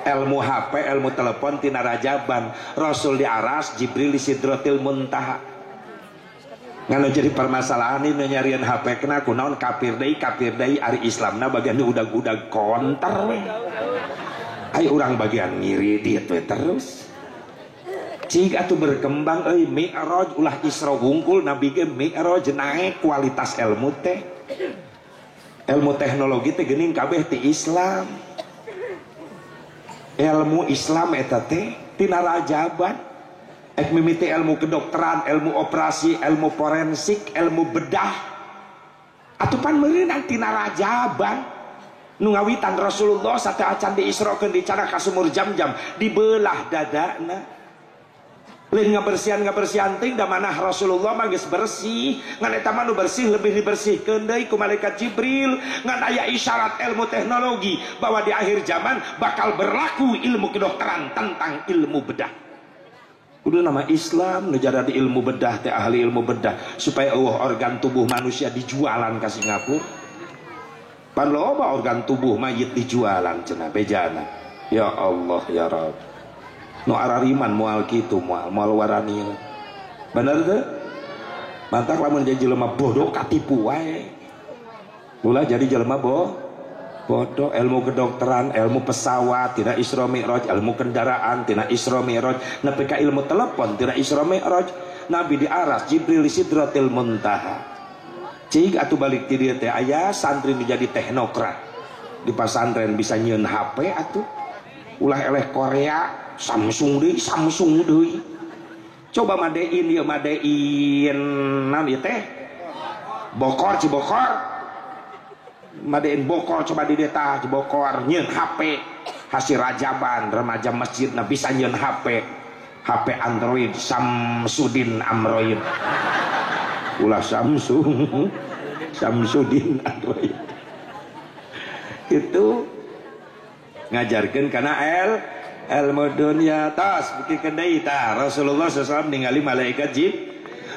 Ilmu HP, ilmu telepon tina rajaban. Rasul di aras, Jibril di Sidratil Muntaha. Nganu jadi permasalahan ini nyarian HP kena kunaon kafir deui ari Islamna bagian udag-udag konter we. Ai urang bagian ngiridit we terus. Cik atuh berkembang euy Mi'raj ulah Isra wungkul Nabi ge Mi'raj naik kualitas ilmu teh. Ilmu teknologi teh geuning kabeh ti Islam. Ilmu Islam eta teh tina rajaban. Ek mimiti ilmu kedokteran, ilmu operasi, ilmu forensik, ilmu bedah. Atuh pan meureunang tina rajaban. Nu ngawitan Rasulullah sateuacan diisrokeun dicara ka sumur Jam-jam, dibelah dadana. Lain ngabersihan ting da manah Rasulullah mah geus bersih, ngan eta mah nu bersih lebih dibersihkeun deui ku malaikat Jibril. Ngan aya isyarat ilmu teknologi bahwa di akhir zaman bakal berlaku ilmu kedokteran tentang ilmu bedah. Kudu nama Islam nu jadi ilmu bedah teh ahli ilmu bedah supaya eueuh organ tubuh manusia dijualan ka Singapura. Pan loba organ tubuh mayit dijualan cenah bejana. Ya Allah ya Rabb. Nu arariman moal kitu moal warani. Bener teu? Mantak lamun jadi jelema bodoh katipu wae. Ulah jadi jelema bodoh. Ilmu kedokteran, ilmu pesawat tina Isra Mi'raj, ilmu kendaraan tina Isra Mi'raj, nepi ka ilmu telepon tina Isra Mi'raj. Nabi di aras, Jibril di Sidratil Muntaha. Cik atuh balik ti dieu teh aya santri nu jadi teknokrat. Di pasantren bisa nyieun HP atuh. Ulah eleh Korea, Samsung deui. Coba madein ieu madein naon ieu teh? Bokor Cibokor. Madein Bokor coba di deta Cibokor nyieun HP hasil rajaban remaja masjid na bisa nyieun HP. HP Android Samsudin Android. Ulah Samsung Samsudin Android. Itu ngajarkeun kana ilmu dunia tas bukikeun deui tah Rasulullah SAW ningali malaikat Jibril.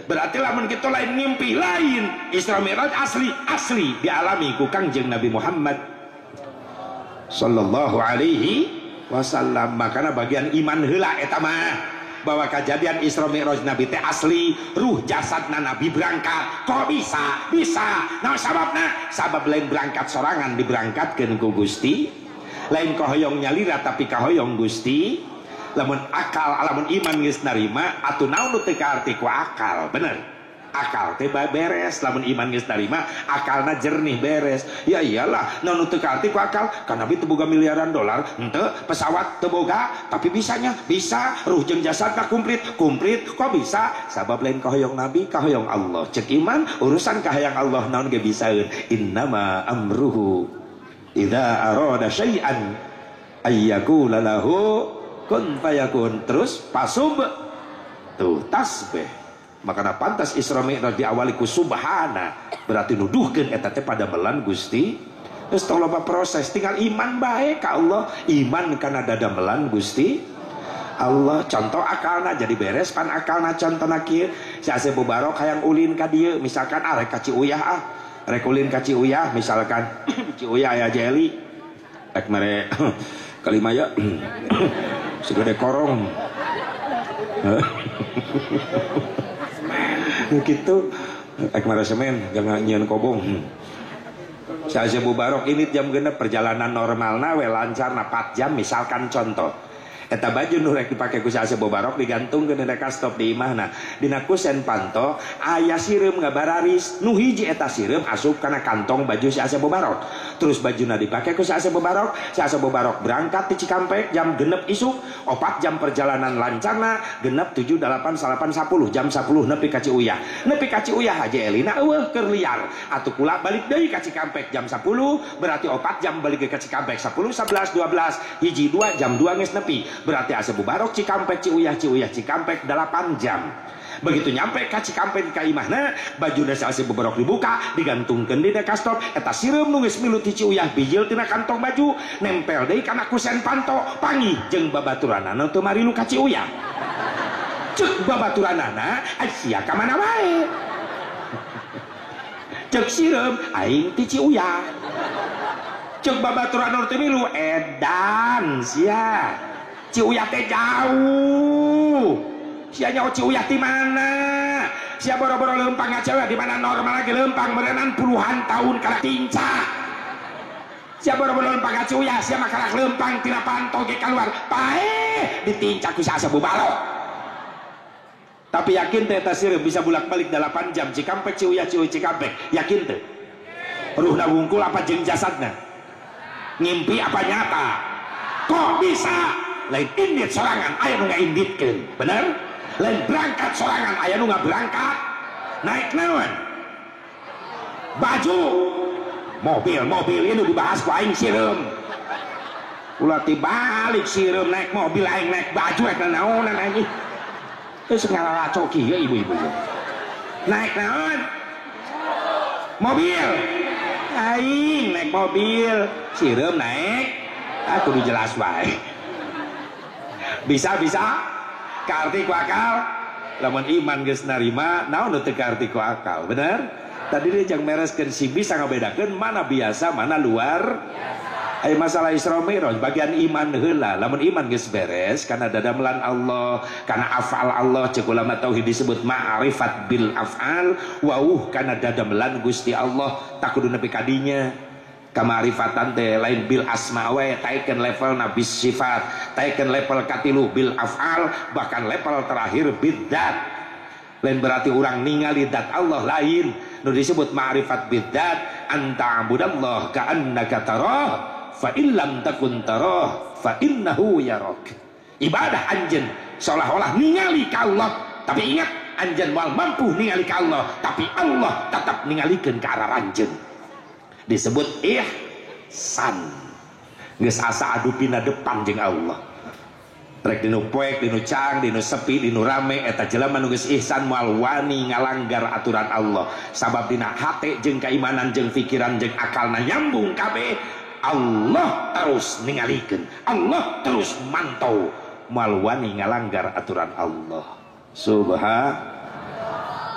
Berarti lamun kitu lain ngimpi lain Isra Mi'raj asli dialami ku Kangjeng Nabi Muhammad sallallahu alaihi wasallam. Makana bagian iman heula eta mah bahwa kejadian Isra Mi'raj Nabi teh asli, ruh jasadna Nabi berangkat. Kok bisa? Bisa. Nah sababna? Sabab lain berangkat sorangan diberangkatkeun ku Gusti. Lain kahoyong nyalira tapi kahoyong Gusti. Lamun akal lamun iman geus narima atuh naon nu teu kaarti ku akal, bener. Akal teh beres, lamun iman geus narima akalna jernih beres. Ya iyalah, naon nu teu kaarti ku akal, kan Nabi teu boga miliaran dolar, henteu, pesawat teu boga, tapi bisanya bisa, ruh jeung jasadna komplit, komplit, kok bisa? Sabab lain kahoyong Nabi, kahoyong Allah. Cek iman, urusan kahayang Allah naon ge bisaeun. Innama amruhu idza arada syai'an ayyakula lahu kun fayakun. Terus pasub tuh tasbih. Makana pantas Isra Mi'raj diawali ku subhana, berarti nuduhkeun eta teh padamelan Gusti. Geus tong loba proses, tinggal iman bae ka Allah, iman kana dadamelan Gusti Allah. Contoh akalna jadi beres pan akalna contona kieu. Si Asep Mubarok hayang ulin ka dieu misalkan ah rek ka Ciuyah ah. Rek ulin ka Ciuyah misalkan Ciuyah aya jeli rek mere kalima ya segede korong. Gitu rek mere semen jangan nyieun kobong. Si Asep Mubarok ini jam genep perjalanan normalna we lancarna 4 jam misalkan contoh. Eta baju nu rek dipake ku si Asep Mubarok digantungkeun dina kastop di imahna. Dina kusen panto aya sireum ngabararis nu hiji eta sireum asup kana kantong baju si Asep Mubarok. Terus bajuna dipake ku si Asep Mubarok, si Asep Mubarok berangkat ti Cikampek jam genep isuk, 4 jam perjalanan lancarna, genep 7 8 9 10 jam 10 nepi ka Ciuyah. Nepi ka Ciuyah Haji Elina eueuh keur liar. Atuh kula balik deui ka Cikampek jam 10, berarti 4 jam balik ke Cikampek 10 11 12 hiji 2 jam 2 geus nepi. Berarti Asep Mubarok Cikampek Ciuyah Ciuyah Cikampek 8 jam. Begitu nyampe ka Cikampek ka imahna, bajuna si Asep Mubarok dibuka, digantungkeun dina kastop, eta sireum nu geus milu ti Ciuyah bijil tina kantong baju, nempel deui kana kusen panto, panggih jeung babaturanana teu marilu ka Ciuyah. Ceuk babaturanana, sia ka mana wae. Ceuk sireum aing ti Ciuyah. Ceuk babaturan teu milu edan sia. Ciuyah teh jauh. Sia nyaho Ciuyah di mana? Sia boro-boro lempang ngacewe di mana normal lagi lempang merenan puluhan tahun karak tinca. Sia boro-boro lempang ngacewe, sia mah karak lempang tina panto ge keluar. Paeh ditinca ku si Asep Mubarok. Tapi yakin teh eta sireum bisa bolak-balik 8 jam Cikampek Ciuyah Ciuyah Cikampek. Yakin teh? Ruhna wungkul apa jeung jasadna? Ngimpi apa nyata? Kok bisa? Lain indit sorangan aya nu ngainditkeun, bener? Lain berangkat sorangan aya nu ngaberangkat. Naik naon? Baju, mobil ini dibahas ku aing sireum. Ulah tibalik sireum naik mobil aing naik baju rek naonan aing. Geus ngalalaco kieu ibu-ibu. Naik naon? Mobil. Aing naik mobil, sireum naik. Ah kudu jelas wae. Bisa-bisa kaarti ku akal, lamun iman geus narima naon nu teu kaarti ku akal, bener? Tadi dia jang mereskeun si bisa ngabedakeun mana biasa mana luar biasa. Ai masalah Isra Mi'raj bagian iman heula, lamun iman geus beres kana dadamelan Allah, kana afal Allah, ceuk ulama tauhid disebut ma'rifat bil af'al, wauh kana dadamelan Gusti Allah tak kudu nepi ka dinya. Kamarifatan teh lain bil asma wae, taikeun level bis sifat, taikeun level katilu bil af'al, bahkan level terakhir bidzat. Lain berarti orang ningali dzat Allah lain, nu disebut ma'rifat bidzat, anta abudallah ka'annaka tarah fa illam takun tarah fa innahu yarak. Ibadah anjeun seolah-olah ningali ka Allah, tapi ingat anjeun moal mampu ningali ka Allah, tapi Allah tetap ningalikeun ka arah anjeun. Disebut ihsan. Geus asa adu pina depan jeung Allah. Rek dinu poek, dinu cang, dinu sepi, dinu rame, eta jelema nu geus ihsan moal wani ngalanggar aturan Allah. Sabab dina hate jeung keimanan jeung pikiran jeung akalna nyambung kabeh, Allah terus ningalikeun, Allah terus mantau, moal wani ngalanggar aturan Allah. Subhanallah.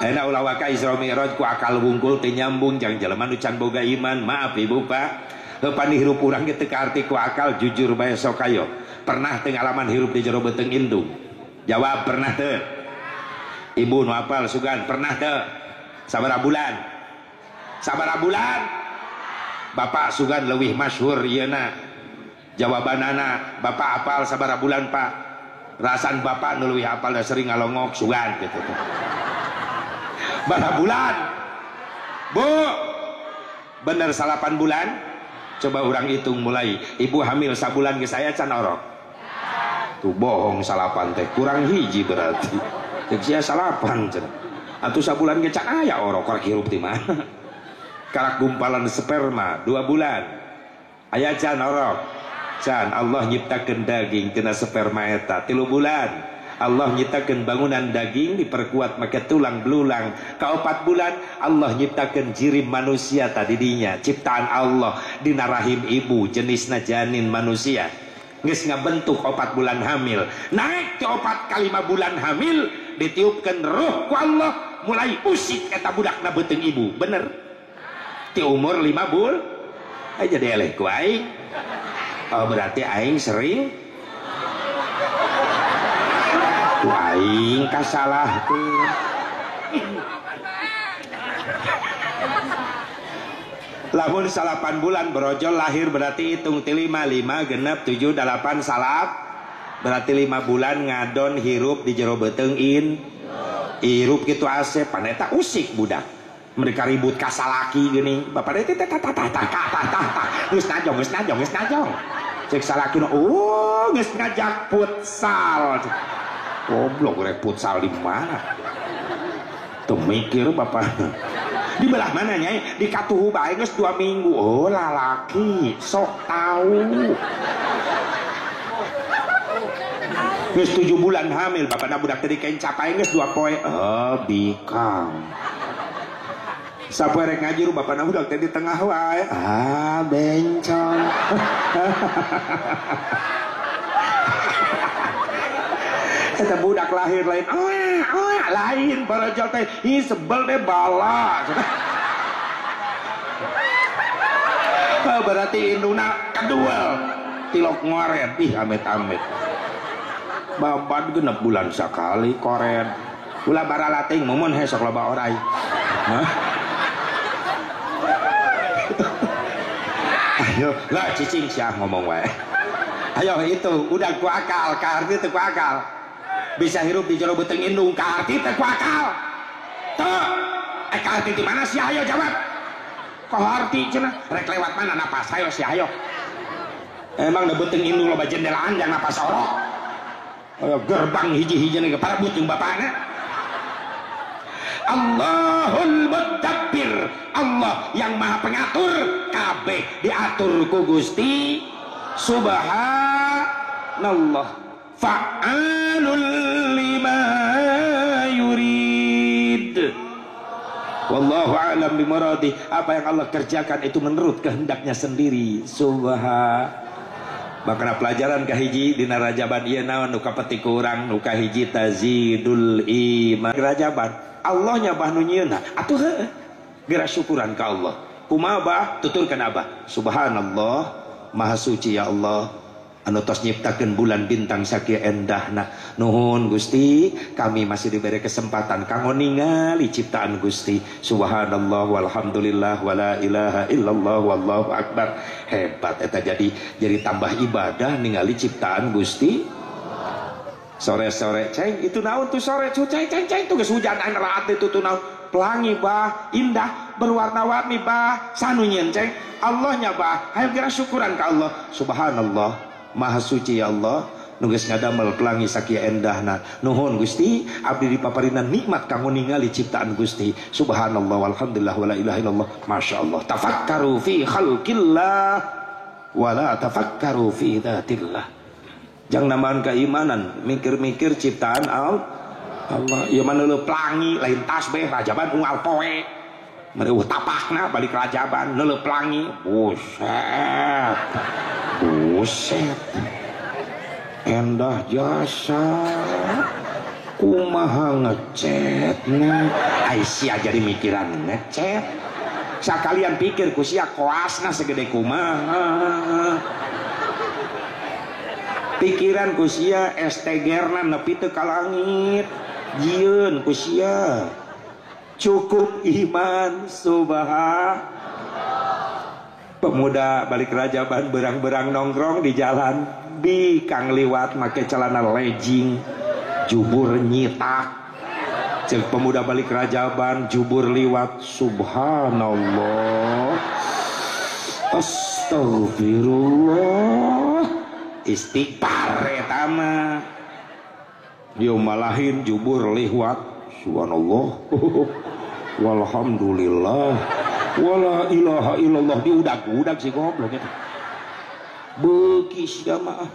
Enak ulah waka Isra Mi'raj ku akal wungkul teu nyambung jang jelema nu can boga iman. Maaf ibu pak, heupan hirup urang ge teu kaarti ku akal, jujur bae sok ayo. Pernah teu ngalaman hirup di jero beuteung indung? Jawab pernah teu? Ibu nu apal sugan pernah teu? Sabaraha bulan? Sabaraha bulan? Bapak sugan leuwih masyhur ieuna. Jawabanana bapak apal sabaraha bulan pak? Rasan bapak nu leuwih apal da sering ngalongok sugan gitu. Berapa bulan? Bu, bener 8 bulan? Coba orang hitung mulai. Ibu hamil sabulan ke saya can orok. Tuh bohong salapan teh, kurang hiji berarti. Cek sia salapan cenah. Atuh sabulan ge can aya orok karak hirup di mana? Karak gumpalan sperma 2 bulan. Aya can orok. Can Allah nyiptakeun daging tina sperma eta 3 bulan. Allah nyiptakeun bangunan daging diperkuat make tulang belulang. Ka 4 bulan Allah nyiptakeun jirim manusia tadi dinya, ciptaan Allah dina rahim ibu jenisna janin manusia. Geus ngabentuk 4 bulan hamil. Naik ke 4 kali 5 bulan hamil ditiupkeun ruh ku Allah mulai usik eta budakna beuteung ibu. Bener? Ti umur 5 bulan aja jadi eleh ku aing. Oh, berarti aing sering ku aing kasalahkeun. Lamun 8 bulan brojol lahir berarti hitung ti 5, 5 genep 7 8 salap berarti 5 bulan ngadon hirup di jero beuteung in hirup kitu asep paneta usik budak mereka ribut kasalaki gini bapak teh tah tah tah tah tah tah geus najong geus najong geus najong cek salaki oh geus ngajak futsal goblok rek futsal di mana tuh mikir bapak di belah mana nyai di katuhu bae geus 2 minggu oh lalaki sok tahu geus 7 bulan hamil bapakna budak teh dikencap aing geus 2 poe oh bikang sapoe rek ngaji bapakna budak teh di tengah wae ah bencong. Eta budak lahir lain oh, lain barajal teh ih sebel deh bala. Oh, berarti induna keduel tilok ngoret ih amit-amit babad genep bulan sekali koret ulah baralating mumun he sok loba orai. Hah? Ayo lah cicing sia ngomong wae. Ayo itu udah ku akal kaharti teu ku akal. Bisa hirup di jero beuteung indung kaharti teu ku akal. Teu kaharti di mana sia ayo jawab. Kaharti cenah rek lewat mana napas ayo sia ayo. Emang da beuteung indung loba jendelaan jang napas orok. Ayo gerbang hiji-hiji ge parebut jeung bapakna. Allahul Mudabbir, Allah yang maha pengatur, kabeh diatur ku Gusti Subhanallah. Fa'alul lima yurid. Wallahu a'lam bimuradi. Apa yang Allah kerjakan itu menurut kehendaknya sendiri. Subhan. Makana pelajaran kahiji dina Rajaban ieu naon nu kapetik urang nu kahiji tazidul iman. Rajaban Allah nya bah nu nyieunna atuh heueuh geura syukuran ka Allah. Kumaha bah tuturkeun abah. Subhanallah maha suci ya Allah anu tos nyiptakeun bulan bintang sakieu endahna. Nuhun Gusti kami masih diberi kesempatan kanggo ningali ciptaan Gusti. Subhanallah walhamdulillah wala ilaha illallah wallahu akbar. Hebat eta jadi tambah ibadah ningali ciptaan Gusti. Sore-sore ceng itu naon tuh sore ceng ceng ceng tuh geus hujan aing raat itu tuh naon pelangi bah indah berwarna-warni bah sanu nyieun ceng Allahnya bah hayo geura syukuran ka Allah. Subhanallah maha suci ya Allah nu geus ngadamel pelangi sakieu endahna. Nuhun Gusti abdi dipaparinan nikmat kanggo ningali ciptaan Gusti. Subhanallah walhamdulillah wala ilaha illallah masyaallah. Tafakkaru fi khalqillah wala tafakkaru fi dzatillah. Jangan nambahan keimanan, mikir-mikir ciptaan Allah. Ieu mah neuleuh pelangi lain tasbih rajaban unggal poe. Mereuh tapakna balik rajaban neuleuh pelangi. Buset. Buset. Endah jasa. Kumaha ngecetna? Ai sia jadi mikiran ngecet. Sakalian pikir ku sia koasna segede kumaha. Pikiran ku sia STG-na nepi teu ka langit. Jieun ku sia. Cukup iman subhan. Pemuda balik rajaban berang-berang nongkrong di jalan bi kang liwat make celana legging jubur nyitak. Cek pemuda balik rajaban jubur liwat subhanallah astagfirullah istighfar eta mah. Dia malahin jubur liwat subhanallah walhamdulillah wala ilaha illallah diudag-udag si goblok eta. Beuki sia mah.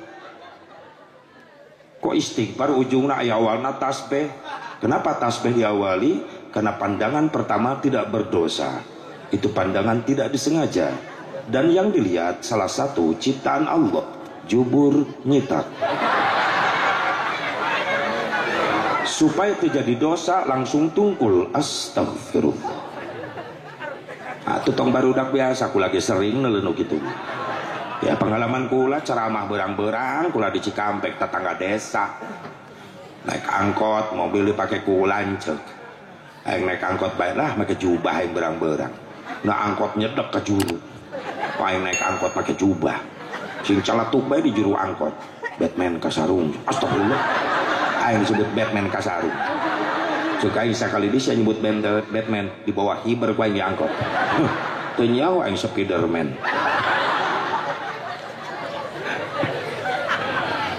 Kok istighfar ujungna aya awalna tasbih? Kenapa tasbih diawali? Karena pandangan pertama tidak berdosa. Itu pandangan tidak disengaja. Dan yang dilihat salah satu ciptaan Allah, jubur nyitak. Supaya terjadi dosa langsung tungkul astagfirullah. Atuh tong barudak biasa aku lagi sering neleunuk gitu. Ya pengalaman kula ceramah berang-berang kula di Cikampek tetangga desa. Naik angkot, mobil dipakai ku lanceuk. Aing naik angkot bae lah make jubah aing berang-berang. Nah angkot nyedek ke juru. Aing naik angkot make jubah. Sing celetuk bae di juru angkot. Batman kasarung. Astagfirullah. Aing disebut Batman kasarung. Suka aing sakali deui nyebut Batman di bawah hiber ku aing di angkot. Teu nyaho aing Spiderman.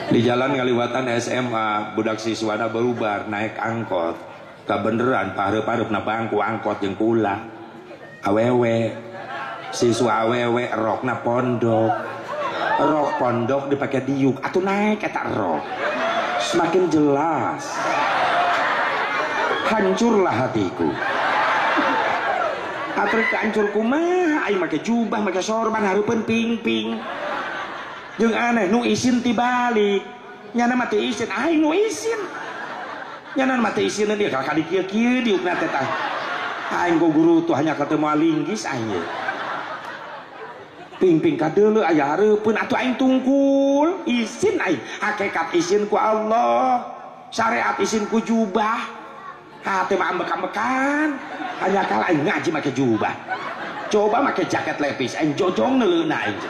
Di jalan ngaliwatan SMA budak siswana barubar naik angkot. Kabeneran pahareup-hareup na bangku angkot jeung kula. Awewe siswa awewe rokna pondok. Rok pondok dipakai diuk atuh naik eta rok. Semakin jelas. Hancurlah hatiku. Atuh hancur kumaha aing make jubah make sorban hareupeun ping-ping. Jeung aneh nu isin tibalik. Nyana mah teu isin, aing nu isin. Nyana mah teu isin dia kakak dikieu-kieu diukna teh tah. Aing go guru tuh hanya ketemu linggis aing. Ping-ping kadeuleu aya hareupeun atuh aing tungkul, isin aing. Hakikat isin ku Allah, syariat isin ku jubah. Hate mah ambek-ambekan, hanya kalah aing ngaji make jubah. Coba make jaket lepis, aing jojong neuleuna aing.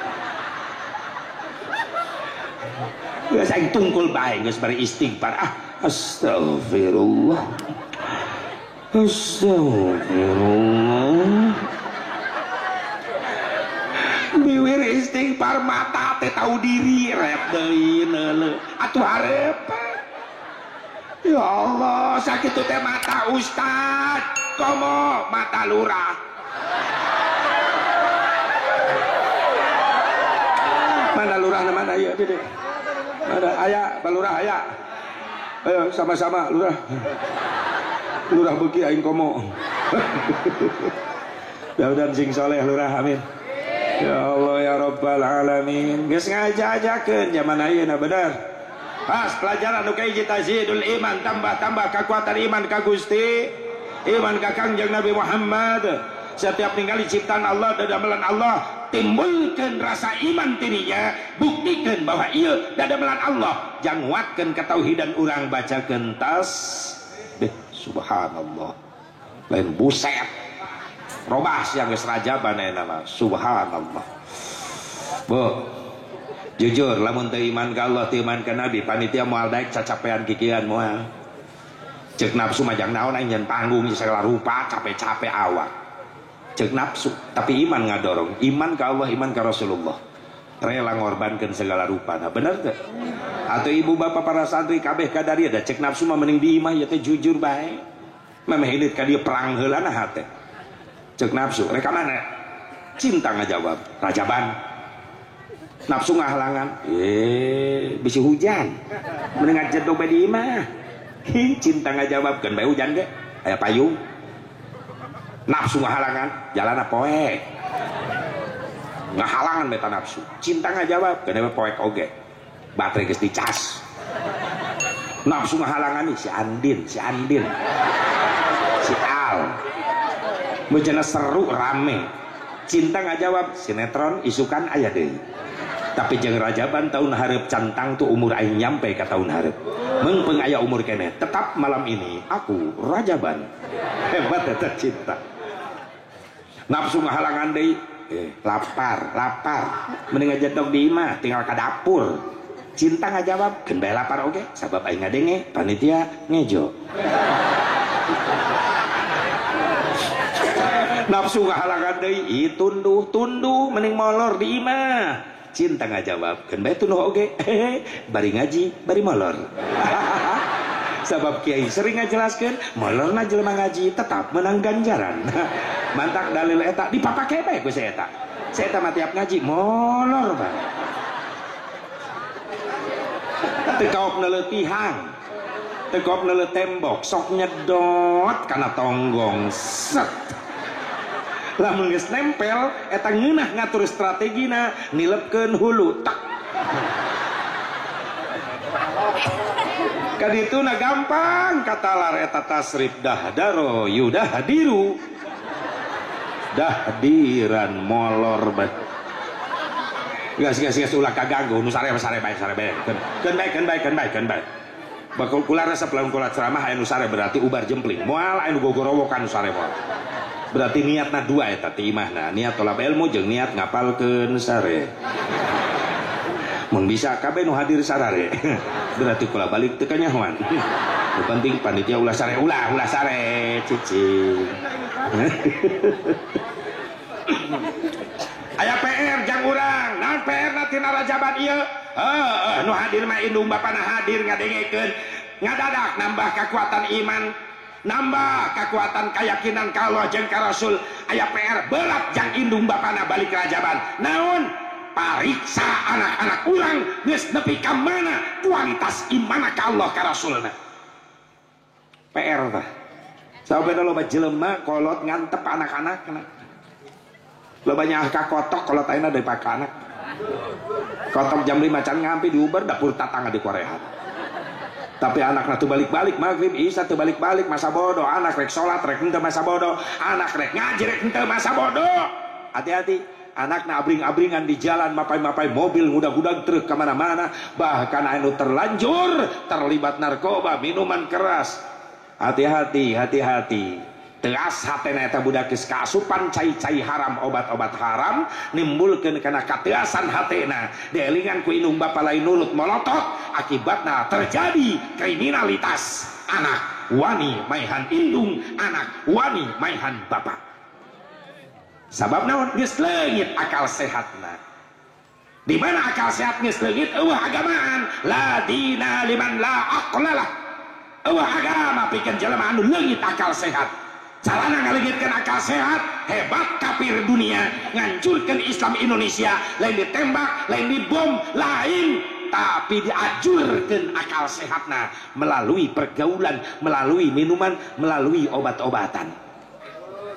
Geus aing tungkul bae geus bari istighfar. Ah, astagfirullah. Astagfirullah. Biwir istighfar mata teh tahu diri rep deui neuleuh. Atuh hareupeun. Ya Allah, sakitu teh mata ustad, komo mata lurah. Mana lurahna mana ieu deui? Mana aya, Pak Lurah aya. Ayo sama-sama lurah. Lurah beuki aing komo. Mudah-mudahan sing soleh lurah, amin. Ya Allah ya Rabbal alamin. Geus ngajajakeun zaman ayeuna bener. Pas pelajaran nu kahiji tazidul iman, tambah-tambah kekuatan iman ka Gusti, iman ka Kangjeng Nabi Muhammad. Setiap ningali ciptaan Allah dadamelan Allah, timbulkan rasa iman tirinya, buktikan bahwa ieu dadamelan Allah. Jang nguatkeun ketauhidan urang bacakeun tasbih subhanallah. Lain buset. Robah siang geus rajaban ayeuna mah subhanallah. Bu, jujur lamun teu iman ka Allah, teu iman ka Nabi, panitia moal daek cacapean kikian moal. Ceuk nafsu mah jang naon aing nyen panggung segala rupa capek-capek awak. Ceuk nafsu, tapi iman ngadorong, iman ka Allah, iman ka Rasulullah. Rela ngorbankeun segala rupa. Nah, bener teu? Atau ibu bapak para santri kabeh kadaria da ceuk nafsu mah mending di imah ieu teh jujur bae. Memeh hilit ka dieu perang heula na hate. Ceuk nafsu, rek ka mana? Cinta ngajawab, rajaban. Nafsu ngahalangan, bisi hujan. Mending ngajedog bae di imah. Cinta ngajawab, keun bae hujan ge, aya payung. Nafsu ngahalangan, jalanna poek. Ngahalangan beta nafsu. Cinta ngajawab, keun bae poek oge. Baterai geus dicas. Nafsu ngahalangan nih si Andin, si Andin. Si Al. Mejana seru rame. Cinta ngajawab, sinetron isukan aya deui. Tapi jeung rajaban tahun hareup cantang tuh umur aing nyampe ka tahun hareup. Meungpeung aya umur keneh. Tetap malam ini aku rajaban. Hebat eta cinta. Nafsu ngahalangan deui, lapar, lapar. Mending ngajedog di imah, tinggal ka dapur. Cinta ngajawab, keun bae lapar oge, sabab aing ngadenge panitia ngejo. Nafsu ngahalangan deui, ih tunduh, tunduh mending molor di imah. Cinta ngajawab, keun bae tunduh oge, bari ngaji, bari molor. Sabab kiai sering ngajelaskeun, molorna jelema ngaji tetap menang ganjaran. Mantak dalil eta dipapake bae ku si eta. Si eta mah tiap ngaji molor bae. Teu kaop neuleuh tihang, teu kaop neuleuh tembok, sok nyedot kana tonggong. Set. Lamun geus nempel eta ngeunah ngatur strategina nilepkeun hulu tak. Kadituna gampang katalar eta tasrif dahdaro yudahdiru. Dahdiran molor bet. Gas gas gas ulah kaganggu nu sare sare bae sare bae. Keun bae keun bae keun bae keun bae. Bakul kula resep lamun kula ceramah aya nu sare berarti ubar jempling. Moal aya nu gogorowokan nu sare moal. Berarti niatna dua eta ti imahna, niat tolab ilmu jeung niat ngapalkeun sare. Mun bisa kabeh nu hadir sarare. Berarti kula balik teu kanyahoan. Nu penting panitia ulah sare, ulah ulah sare cicing. Aya PR jang urang, naon PR na tina rajaban ieu? Heuh, nu hadir mah indung bapana hadir ngadengekeun, ngadadak nambah kekuatan iman, nambah kekuatan keyakinan ka Allah jeung ka Rasul. Aya PR berat jang indung bapana balik rajaban. Naon? Pariksa anak-anak urang geus nepi ka mana kualitas imana ka Allah ka Rasulna. PR tah. Sampai loba jelema kolot ngantep anak-anakna. Loba nyaah ka kotok kolot ayeuna daripada ka anak. Kotok jam 5 can ngampi diuber dapur tatangga di korehan. Tapi anakna tuh balik-balik maghrib isya tuh balik-balik masa bodoh, anak rek salat rek henteu masa bodoh, anak rek ngaji rek henteu masa bodoh. Hati-hati, anakna abring-abringan di jalan, mapai-mapai mobil, ngudag-ngudag truk kemana-mana, bahkan anu terlanjur terlibat narkoba, minuman keras. Hati-hati, hati-hati. Teas hatena eta budak geus kaasupan cai-cai haram, obat-obat haram, nimbulkeun kana kateasan hatena. Dielingan ku indung bapa lain nurut molotot, akibatna terjadi kriminalitas. Anak wani maihan indung, anak wani maihan bapa. Sabab naon? Geus leungit akal sehatna. Di mana akal sehat geus leungit eueuh agamaan, la dina liman la aqlalah. Eueuh agama pikeun jelema anu leungit akal sehat. Carana ngaleungitkeun akal sehat, hebat kafir dunia ngancurkeun Islam Indonesia, lain ditembak, lain dibom, lain tapi diajurkeun akal sehatna melalui pergaulan, melalui minuman, melalui obat-obatan.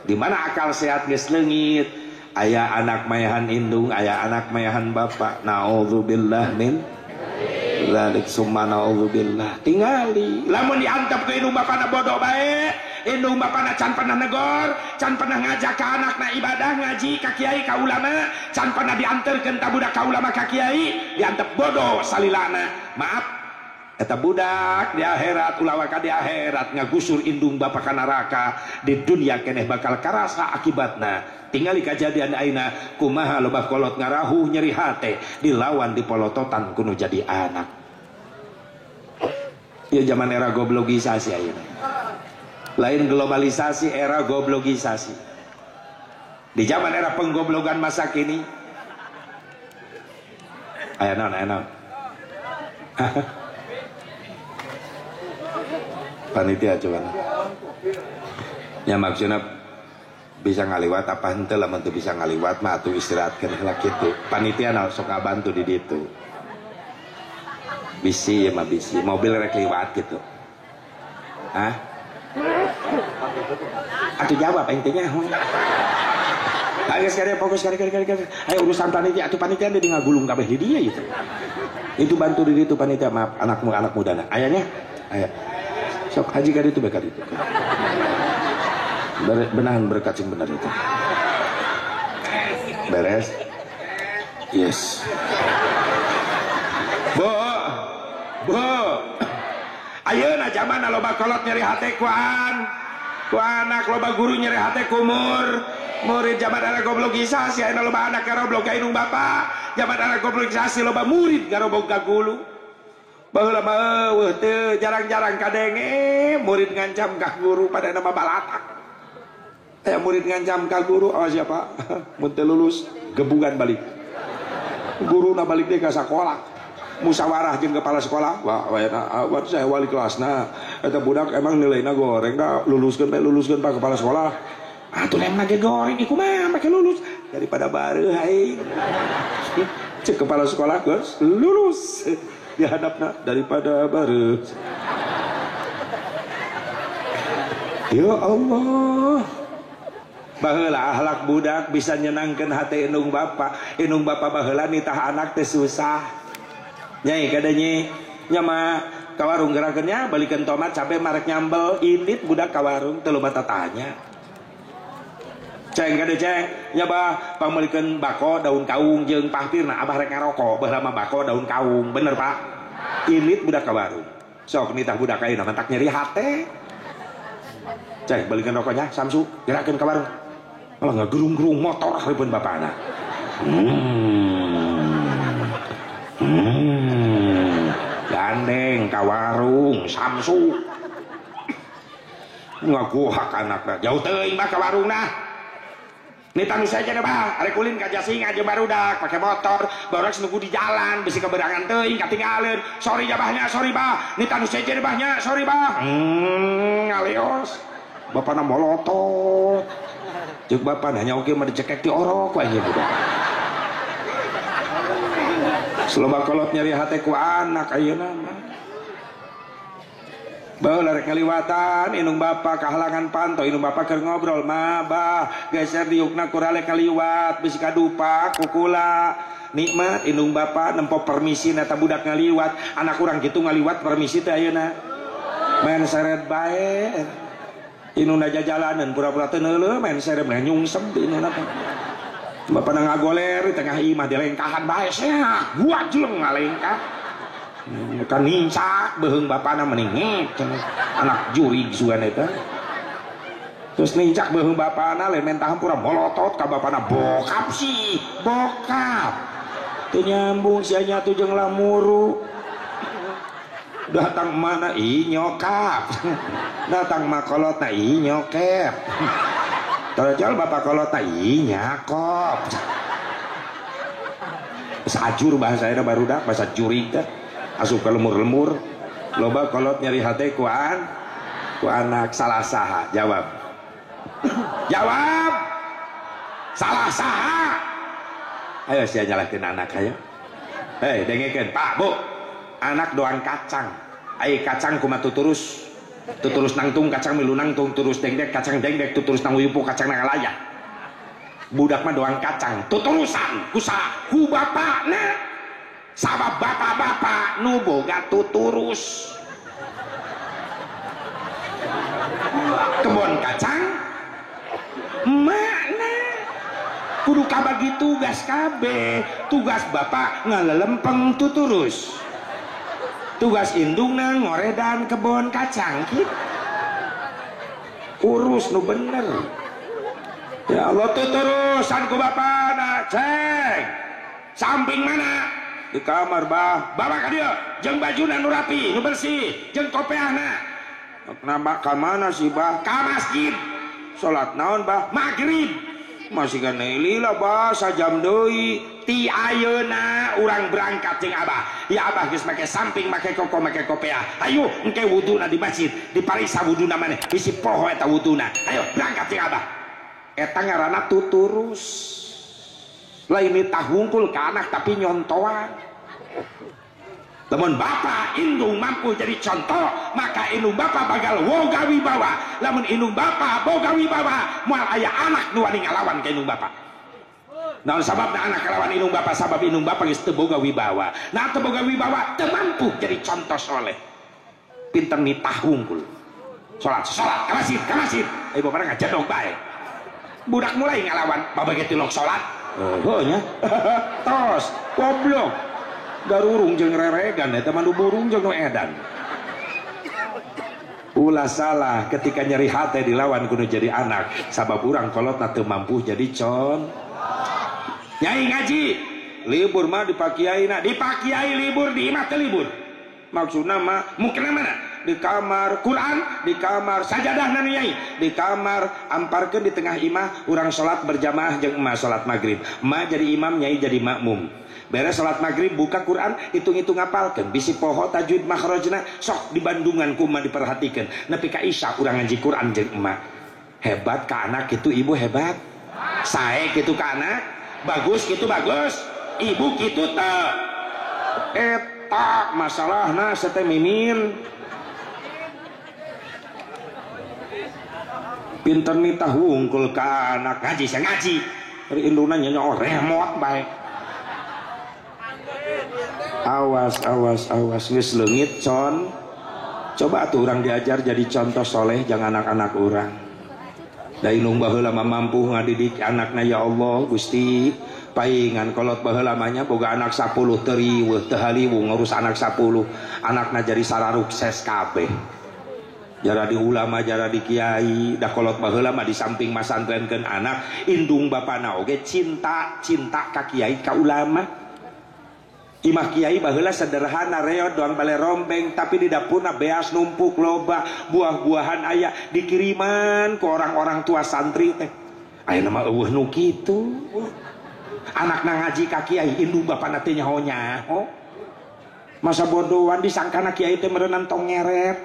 Di mana akal sehat geus leungit, aya anak mayahan indung, aya anak mayahan bapak. Naudzubillah min dzalik, summa naudzubillah. Tingali lamun diantep ku indung bapana bodoh bae, indung bapana can pernah negor, can pernah ngajak ka anakna ibadah, ngaji ka kiai ka ulama, can pernah dianterkeun ta budak ka ulama ka kiai, diantep bodoh salilana. Maaf, eta budak di akhirat ulah waka di akhirat ngagusur indung bapa ka neraka, di dunia keneh bakal karasa akibatna. Tingali kajadian ayeuna kumaha loba kolot ngarahuh nyeri hate dilawan dipolototan kuno jadi anak. Ya zaman era goblogisasi ayeuna. Lain globalisasi, era goblogisasi. Di zaman era penggoblogan masa kini. Aya naon, aya naon. Panitia coba. Ya maksudnya bisa ngaliwat apa henteu lamun teu bisa ngaliwat mah atuh istirahatkeun heula kitu. Panitia naon sok ngabantu di ditu. Bisi ya mah bisi, mobil rek liwat gitu. Hah? Atuh jawab intinya. Ayo sekali fokus kali. Ayo urusan panitia, atuh panitia di ngagulung kabeh di dia gitu. Itu bantu di ditu panitia, maaf anakmu anak mudana. Ayahnya? Ayah. Sok haji kali itu bekal itu. Benahan berkat sing benar itu. Beres? Yes. Bu. Bu. Ayeuna zaman loba kolot nyeri hate ku anak, loba guru nyeri hate ku murid. Zaman era goblogisasi ayeuna loba anak garoblog ka indung bapa. Zaman era goblogisasi loba murid garobog ka guru. Baheula mah eueuh teu jarang-jarang kadenge murid ngancam ka guru pada nama balatak. Aya murid ngancam ka guru, awas ya Pak, mun teu lulus gebugan balik. Guruna balik deui ka sakola. Musyawarah jeung kepala sekolah, wah wah saya wali kelasna, eta budak emang nilaina goreng da, luluskeun bae luluskeun Pak kepala sekolah. Atuh lemna ge goreng ieu kumaha make lulus daripada bareuh aing. Cek kepala sekolah geus lulus. Dihadapna daripada bareuh. Ya Allah. Baheula akhlak budak bisa nyenangkeun hate indung bapa. Indung bapa baheula nitah anak teh susah. Nyai kada nyi nya mah ka warung gerakeun nya balikeun tomat cabe marek nyambel indit budak ka warung teu loba tatanya. Ceng kada ceng nya bah pangmeulikeun bako daun kaung jeung pahpirna abah rek ngaroko baheula mah bako daun kaung bener Pak. Indit budak ka warung. Sok nitah budak ayeuna mah tak nyeri hate. Ceng balikeun rokoknya Samsu gerakeun ka warung. Malah ngagerung-gerung motor hareupeun bapana. Gandeng ka warung Samsu. Ngaku hak anakna. Jauh teuing mah ka warungna. Nita nu saja deh bah, arek ulin ka Jasinga jeung barudak pake motor, barudak nunggu di jalan bisi keberangan teuing katinggaleun. Sorry jabahnya, sorry bah. Nita nu saja deh bahnya, sorry bah. Ngaleos. Bapana molotot. Jeung bapana nya oge mah dicekek ti orok we nya budak. Loba kolot nyeri hate ku anak ayeuna mah. Baheula rek ngaliwatan indung bapa kahalangan panto indung bapa keur ngobrol mah bah geser diukna kurale kaliwat bisi kadupa kukula. Nikmat indung bapa nempo permisi eta budak ngaliwat anak urang kitu ngaliwat permisi teh ayeuna. Main seret bae. Indungna jajalanan pura-pura teu neuleuh main seret mah nyungsep di indungna teh. Bapana ngagoler di tengah imah dilengkahan bae seak gua jeleng ngalengkah. Kan nincak beuheung bapana mending anak jurig sugan eta. Terus nincak beuheung bapana lain mentah hampura molotot ka bapana bokap sih, bokap. Teu nyambung sia nya tuh jeung lamuru. Datang mana ih nyokap. Datang makolotna ih nyokep. Torojol bapak kolotna ih nyakop. Sajur bahasa eta barudak bahasa jurig teh. Asup ke lemur-lemur. Loba kolot nyeri hate ku anak salah saha jawab. Jawab. Salah saha. Ayo sia nyalahkeun anak ayo. Hei dengekeun Pak Bu. Anak doang kacang. Ai kacang kumaha tuturus. Tuturus nangtung kacang milu nangtung turus dengdek kacang dengdek tuturus nang uyupu kacang nang layah. Budak mah doang kacang tuturusan ku saha ku bapakna. Sabab bapak-bapak nu boga tuturus. Kebon kacang makna kudu kabagi tugas kabeh. Tugas bapak ngalelempeng tuturus. Tugas indungna ngoredan kebon kacang gitu. Urus nu bener. Ya Allah tuturusan ku bapana ceng. Samping mana? Di kamar bah. Bawa ka dieu jeung bajuna nu rapi, nu bersih, jeung kopeahna. Nambah ka mana sih bah? Ka masjid. Salat naon bah? Maghrib. Masih kan lila bah sajam deui. Ti ayeuna urang berangkat jeung abah. Ya abah geus make samping, make koko, make kopeah. Ayo engke wuduna di masjid, dipariksa wuduna maneh. Bisi poho eta wuduna. Ayo berangkat jeung abah. Eta ngaranna tuturus. Lain nitah wungkul ka anak tapi nyontoan. Lamun bapak indung mampu jadi contoh, maka indung bapak bakal woga wibawa. Lamun indung bapak boga wibawa, moal aya anak nu wani ngalawan ka indung bapak. Naon sababna anak ngalawan indung bapak? Sabab indung bapak geus teu boga wibawa. Nah teu boga wibawa teu mampu jadi contoh soleh. Pinter nitah wungkul. Salat, salat, ka masjid, ka masjid. Ieu bapana ngajedog bae. Budak mulai ngalawan, babage tilok salat. Heuh nya. Tos, goblok. Garurung jeung reregan eta mah nu burung jeung nu edan. Ulah salah ketika nyeri hate dilawan kudu jadi anak sabab urang kolotna teu mampu jadi con. Nyai ngaji libur mah dipakiaina, dipakiai libur di imah teu libur. Maksudna mah mukena mana? Di kamar Quran, di kamar sajadah nu nyai, di kamar amparkeun di tengah imah urang salat berjamaah jeung emak salat maghrib. Emak jadi imam, nyai jadi makmum. Beres salat maghrib buka Quran, hitung-hitung ngapalkeun bisi poho tajwid makhrajna sok di Bandungan kumaha diperhatikeun. Nepi ka isya urang ngaji Quran jeung emak. Hebat ka anak kitu ibu hebat. Sae kitu ka anak, bagus kitu bagus. Ibu kitu teu. Eta masalahna sete mimin. Pinter nitah wungkul ka anak ngaji saya ngaji. Ari induna nyanyo remot bae. Awas awas awas geus leungit con. Coba atuh urang diajar jadi contoh soleh jangan anak-anak urang. Da indung baheula mah mampu ngadidik anakna ya Allah Gusti. Paingan kolot baheula mah nya boga anak 10 teu riweuh teu haliwung ngurus anak 10. Anakna jadi sararukses kabeh. Jara di ulama, jara di kiai, dah kolot baheula mah di samping masantrenkeun anak, indung bapana oge cinta cinta ka kiai ka ulama. Imah kiai baheula sederhana reot doang bale rombeng, tapi di dapurna beas numpuk loba, buah-buahan aya dikiriman ke orang-orang tua santri teh. Ayeuna mah eueuh nu kitu. Anakna ngaji ka kiai, indung bapana teh nyaho nyaho. Masa bodohan disangkana kiai teh meureunan tong ngeret.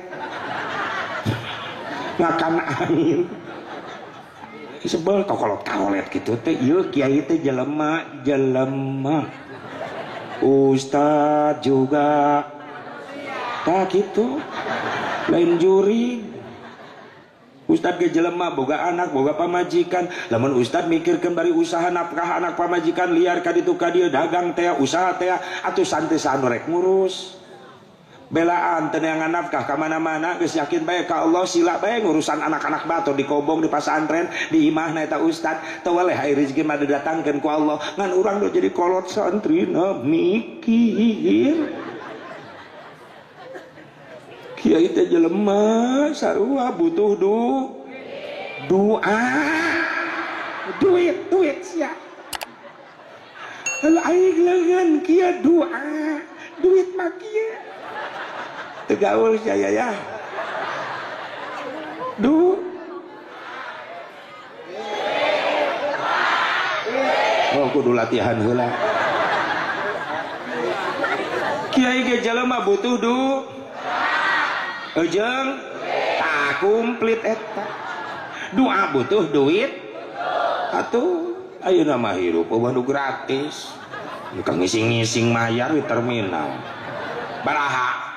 Ngakan angin sebel kolot karolet gitu teh ieu kiai teh jelema jelema ustad juga tah kitu lain juri ustad ge jelema boga anak boga pamajikan lamun ustad mikirkeun bari usaha nafkah anak pamajikan liar ka ditu ka dieu dagang teh usaha teh atuh santri saha nu rek ngurus belaan teneangan nafkah ka mana-mana geus yakin bae ka Allah sila bae ngurusan anak-anak batur di kobong di pasantren di imahna eta ustad teu weleh ai rezeki mah didatangkeun ku Allah ngan urang nu jadi kolot santrina mikir kiai teh jelema sarua butuh doa duit duit sia heuh aing leungeun kieu doa duit mah kieu tegaul saya ya. Du. Oh kudu latihan heula. Kiai ge jelema butuh du. Ejeng tak komplit eta. Doa butuh duit. Atuh ayeuna mah hirup eueuh nu gratis. Bukan ngising-ngising mayar di terminal. Baraha.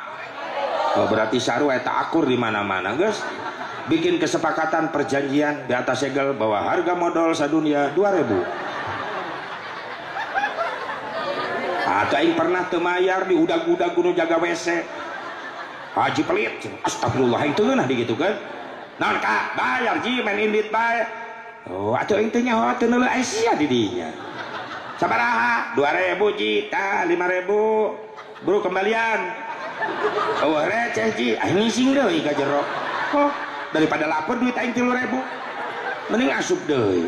Oh, berarti sarua eta akur di mana-mana, guys. Bikin kesepakatan perjanjian di atas segel bahwa harga modal sadunia 2000. Atau aing pernah teu mayar di udag-udag kudu jaga WC. Haji pelit. Astagfirullah aing teu ngeunah digitukeun. Naon ka? Bayar ji main indit bae. Oh, atuh aing teu nyaho teu neuleuh aya sia di dinya. Sabaraha? 2000 ji, tah 5000. Bro kembalian. Oh receh ji, aing ngising deui ka jero. Oh, daripada lapar duit aing 3000. Mending asup deui.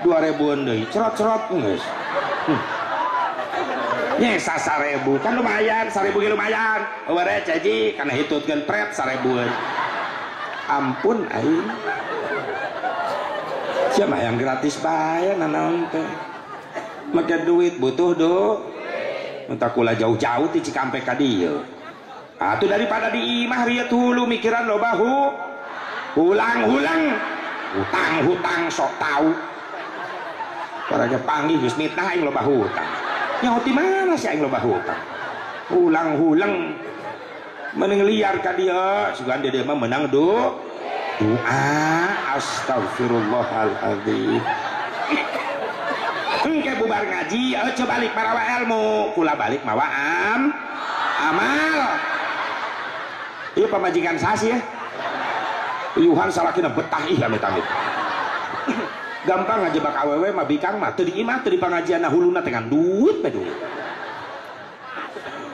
2000-an deui, cerot-cerot geus. Nyesa 1000, kan lumayan, 1000 ge lumayan. Oh receh ji, kana hitutkeun pret 1000-an. Ampun aing. Sia mah yang gratis bae nanaon teh. Make duit butuh do. Entah kula jauh-jauh ti Cikampek ka dieu. Atuh daripada di imah rieu hulu mikiran loba hulang-hulang, hutang-hutang sok tau. Paraga panggih geus mitnah aing loba hutang. Nyaho ti mana sih aing loba hutang? Hulang-hulang mending liar ka dieu, sugan di dieu mah menang doa. Astagfirullahaladzim. Engke bubar ngaji, aja balik marawa ilmu, kula balik mawa amal. Ieu pamajikan sasi ya. Yuhan salakina betah ih amit-amit. Gampang ngajebak awewe mah bikang mah teu di imah teu di pangajian huluna teh ngan duit bae duit.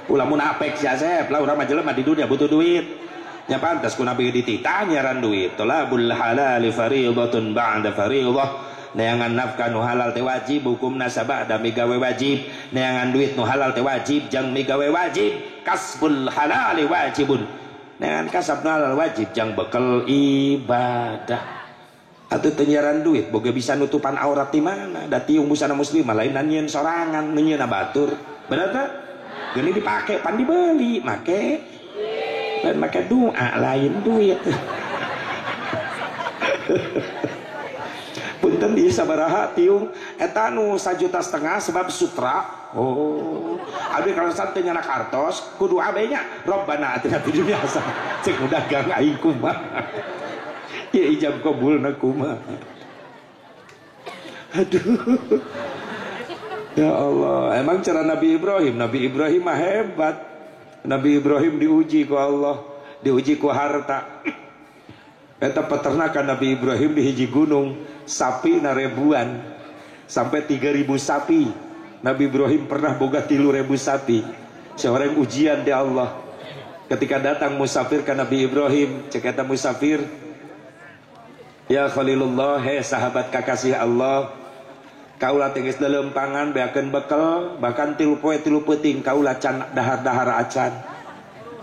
Ulah munafik sia Sep, lah urang mah jelema di dunia butuh duit. Nya pantas ku Nabi dititah nyaran duit. Thalabul halali fariidatun ba'da fariidah. Neangan nafkah nu halal teh wajib hukumna sabada migawe wajib. Neangan duit nu halal teh wajib jang migawe wajib. Kasbul halali wajibun. Neangan kasab nu halal wajib jang bekel ibadah. Atuh teu nyaran duit boga bisa nutupan aurat di mana? Da tiung busana muslimah lain nyieun sorangan, nyieun batur. Bener teh? Geuning dipake pan dibeli, make lain make doa lain duit. Punten di sabaraha tiung eta nu 1,5 juta sebab sutra. Oh, Abdi kalau santai nyanak artos kudu abenya Rabbana atina fid dunya hasanah. Cek udah gang aing kumaha. Ya ijab kabulna kumaha. Aduh. Ya Allah, emang cara Nabi Ibrahim, Nabi Ibrahim mah hebat. Nabi Ibrahim diuji ku Allah, diuji ku harta. Eta peternakan Nabi Ibrahim di hiji gunung, sapi na ribuan, sampai 3.000 sapi. Nabi Ibrahim pernah boga 3.000 sapi. Seorang ujian di Allah. Ketika datang musafir ke Nabi Ibrahim, cek eta musafir, ya Khalilullah, hei sahabat kakasih Allah, kaula teh geus leuleumpangan beakeun bekel, bahkan 3 poe 3 peuting kaula can dahar-dahar acan.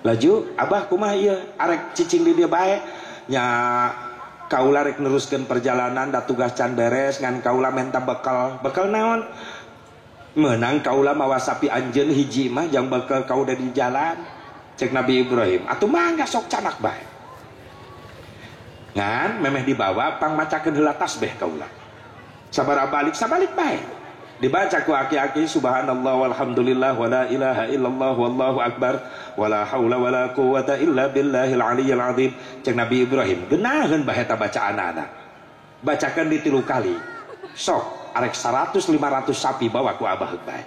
Laju abah kumaha ieu arek cicing di dieu bae. Nya kaula rek neruskeun perjalanan da tugas can beres ngan kaula menta bekal. Bekal naon? Meunang kaula mawa sapi anjeun hiji mah jang bekal kaula di jalan. Cek Nabi Ibrahim, atuh mangga sok canak bae. Ngan memeh dibawa pangmacakeun heula tasbih kaula. Sabaraha balik sabalik bae. Dibaca ku aki-aki subhanallah walhamdulillah wala ilaha illallah wallahu akbar wala haula wala quwata illa billahil aliyyil azim. Cek Nabi Ibrahim geunaheun bae eta bacaanana. Bacakeun di 3 kali. Sok arek 100 500 sapi bawa ku abah bae.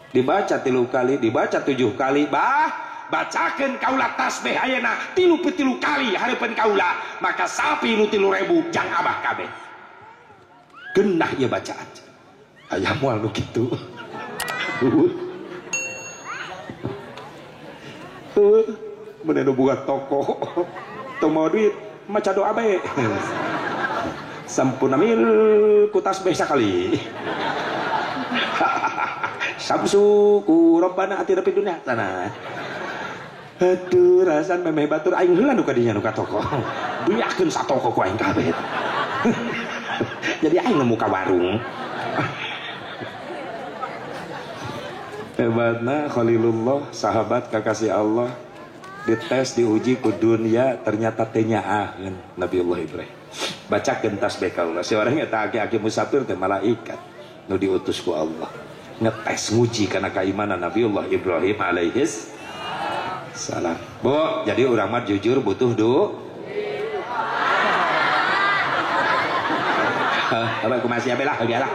Dibaca 3 kali, dibaca 7 kali, bah bacakeun kaula tasbih ayeuna 33 kali hareupeun kaula, maka sapi nu 3.000 jang abah kabeh. Genah ieu bacaan. Aya moal nu kitu. Mun nu boga toko teu mau duit maca doa bae. Sampun amil ku tasbih sakali. Samsu ku Rabbana atina fid dunya hasanah. Aduh rasan memeh batur aing heula nu ka dinya nu ka toko. Beakeun satoko ku aing kabeh. Jadi aing nemu ka warung. Hebatna Khalilullah, sahabat kakasih Allah, dites diuji ku dunia ternyata teh nyaaheun Nabiullah Ibrahim. Bacakeun tasbih kaula. Seorang eta aki-aki musafir teh malaikat nu diutus ku Allah. Ngetes nguji kana keimanan Nabiullah Ibrahim alaihis salam. Bu, jadi urang mah jujur butuh du. Kalau aku masih abelah, biarlah.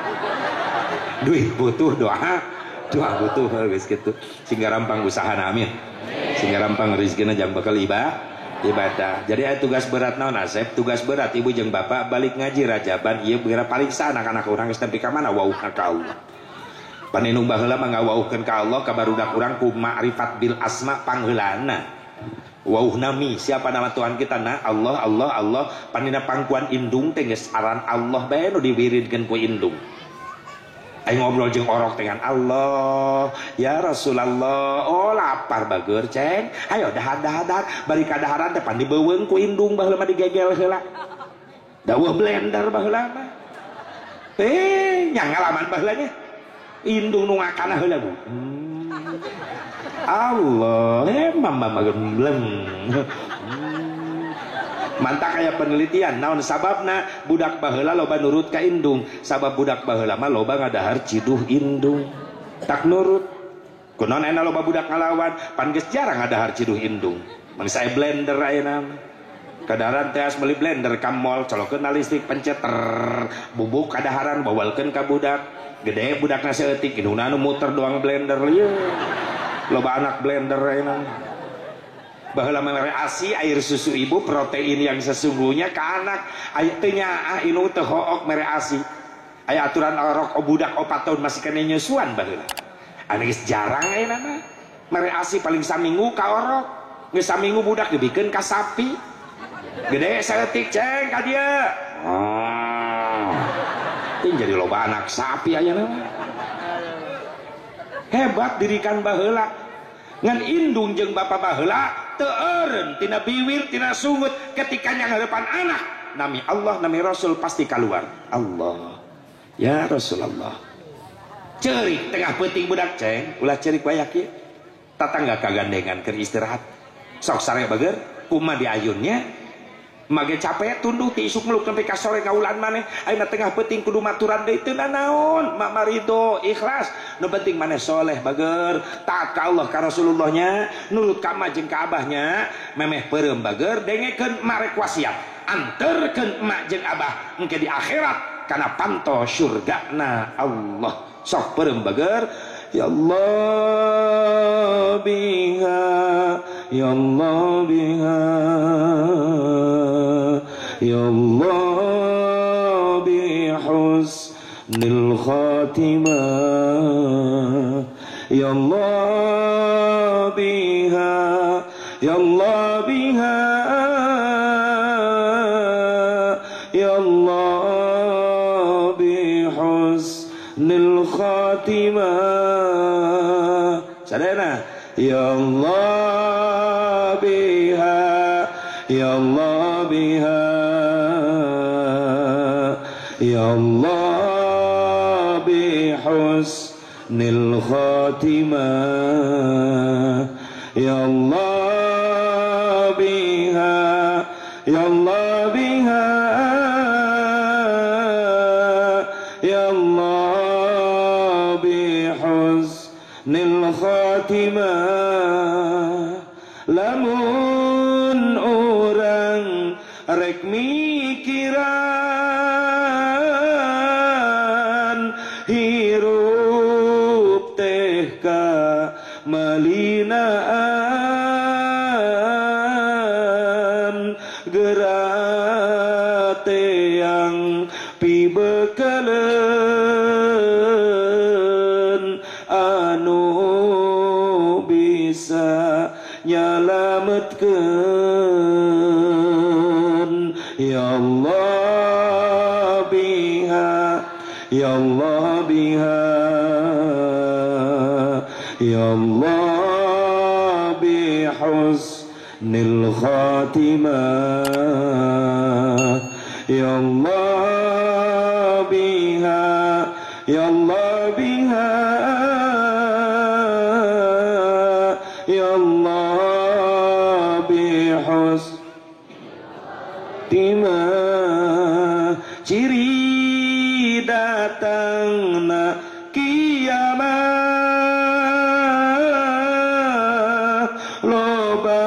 Duit butuh doa, doa butuh geus kitu. Sehingga rampang usahana, amin. Sehingga rampang rezekina jang bakal ibadah. Jadi aya tugas berat naon Asep? Tugas berat ibu jeung bapak balik ngaji rajaban ieu geura paling anak-anak urang geus nepi ka mana wauhna ka Allah. Panenung baheula mah ngawauhkeun ka Allah ka barudak urang ku ma'rifat bil asma pangheulana. Wauh nami siapa nama Tuhan kita nah Allah Allah Allah panina pangkuan indung teh geus aran Allah bae nu diwiridkeun ku indung. Aing ngobrol jeung orok dengan Allah ya Rasulullah, oh lapar bager ceng, ayo dahar dahar dahar bari kadaharan teh pan dibeuweung ku indung baheula mah digegel heula. Dawuh blender baheula mah. Teh nya ngalaman baheula nya. Indung nu ngakana heula bu. Allah, mama gembleng. Mantap kayak penelitian. Naon sababna budak baheula loba nurut ka indung. Sabab budak baheula mah loba ngadahar ciduh indung. Tak nurut. Kunaon ena loba budak ngalawan, pan geus jarang ngadahar ciduh indung. Mangsa aya blender ayeuna mah. Kadaharan teh meuli blender ka mall, colokeun listrik pencet bubuk kadaharan bawalkeun ka budak. Gede budakna saeutik indungna nu muter doang blender ieu. Loba anak blender ayeuna. Baheula mere ASI air susu ibu protein yang sesungguhnya ke anak. Aya teu nyaah indung teu hook mere ASI. Aya aturan orok budak 4 tahun masih kena nyusuan baheula. Anu geus jarang ayeuna mah. Mere ASI paling saminggu ka orok. Geus saminggu budak dibikeun ka sapi. Gede saeutik ceng ka dieu. Oh. Ting jadi loba anak sapi ayeuna mah. Hebat dirikan baheula. Ngan indung jeung bapa baheula teu eureun tina biwir tina sungut ketika nyanghareupan anak nami Allah nami Rasul pasti keluar Allah ya Rasulullah. Ceurik tengah peuting budak ceng ulah ceurik wae kieu tatangga kagandengan keur istirahat sok sare bager kumaha diayunnya Mage capek tunduh ti isuk meluk nepi ka sore ngaulan maneh ayeuna tengah peuting kudu maturan deui teu nanaon mak marido ikhlas nu penting maneh soleh bager taat ka Allah ka Rasulullahnya nurut ka emak jeung ka abahnya memeh peureum bager dengekeun emak rek wasiat anterkeun emak jeung abah engke di akhirat kana panto surgana Allah sok peureum bager ya Allah biha ya Allah biha ya Allah bihusnil khatimah ya Allah biha ya Allah biha ya Allah bihusnil khatimah sadayana ya Allah biha ya Allah biha ya Allah bihusnil khatimah ya Allah biha ya Allah biha ya Allah bihusnil khatimah lamun urang rek mikiran hirup teh ka malinaan geura teang pibekaleun anu bisa nyalametkeun ya Allah biha ya Allah biha ya Allah bihusnil khatimah ya Allah biha ya Allah biha ya Allah bihusnil ciri datangna kiamat loba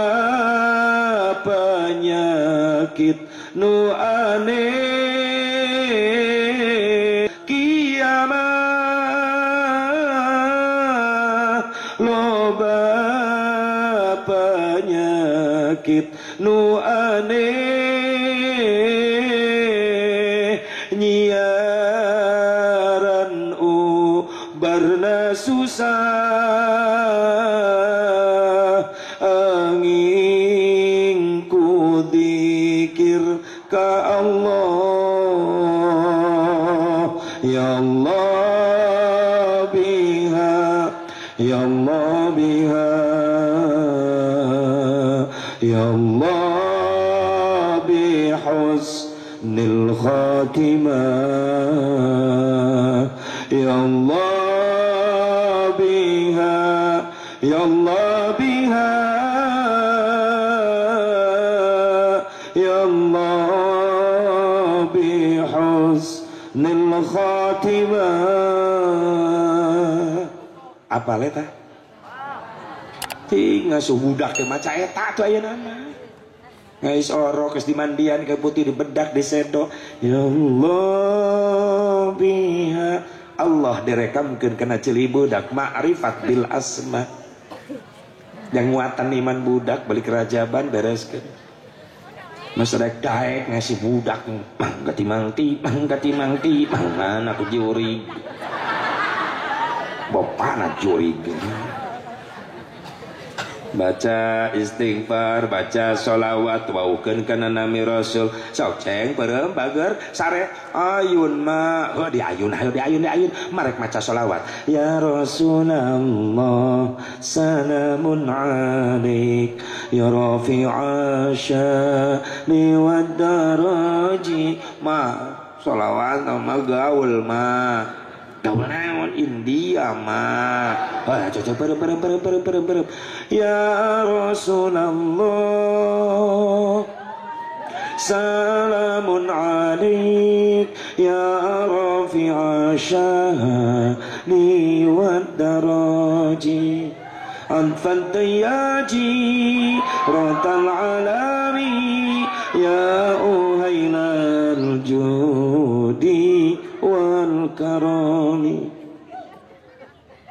penyakit nu aneh kiamat loba penyakit nu aneh nyiaran ubarna susah angin ku dzikir ka Allah ya Allah biha ya Allah biha ya Allah bihusnil khatimah ya Allah biha ya Allah biha ya Allah bihusnil khatimah apa leta ting ngasuh budak teh maca eta tuh ayeuna mah ngais orok geus dimandian ke putih dibedak disedo ya Allah biha Allah direkamkeun kana ceuli budak ma'rifat bil asma yang nguatan iman budak balik rajaban bereskeun masyarakat daek ngasih budak gatimangti gatimangti mana aku jurig bapana jurig baca istighfar, baca sholawat, waukeun kana nami Rasul. Sok ceng peureum bager sare ayun ma, heuh diayun, hayu diayun diayun, marek maca sholawat. Ya Rasulullah, salamun alaik, ya rafi'a sya'ni wad daraji. Ma sholawat mah gaul ma. Gaul naon India mah. Ah cocok perem perem perem perem perem perem. Ya Rasulullah, Salamun alaik ya rafi'a syahni wa daraji anfal tayaji rotal alami ya uhailal judi wal karami.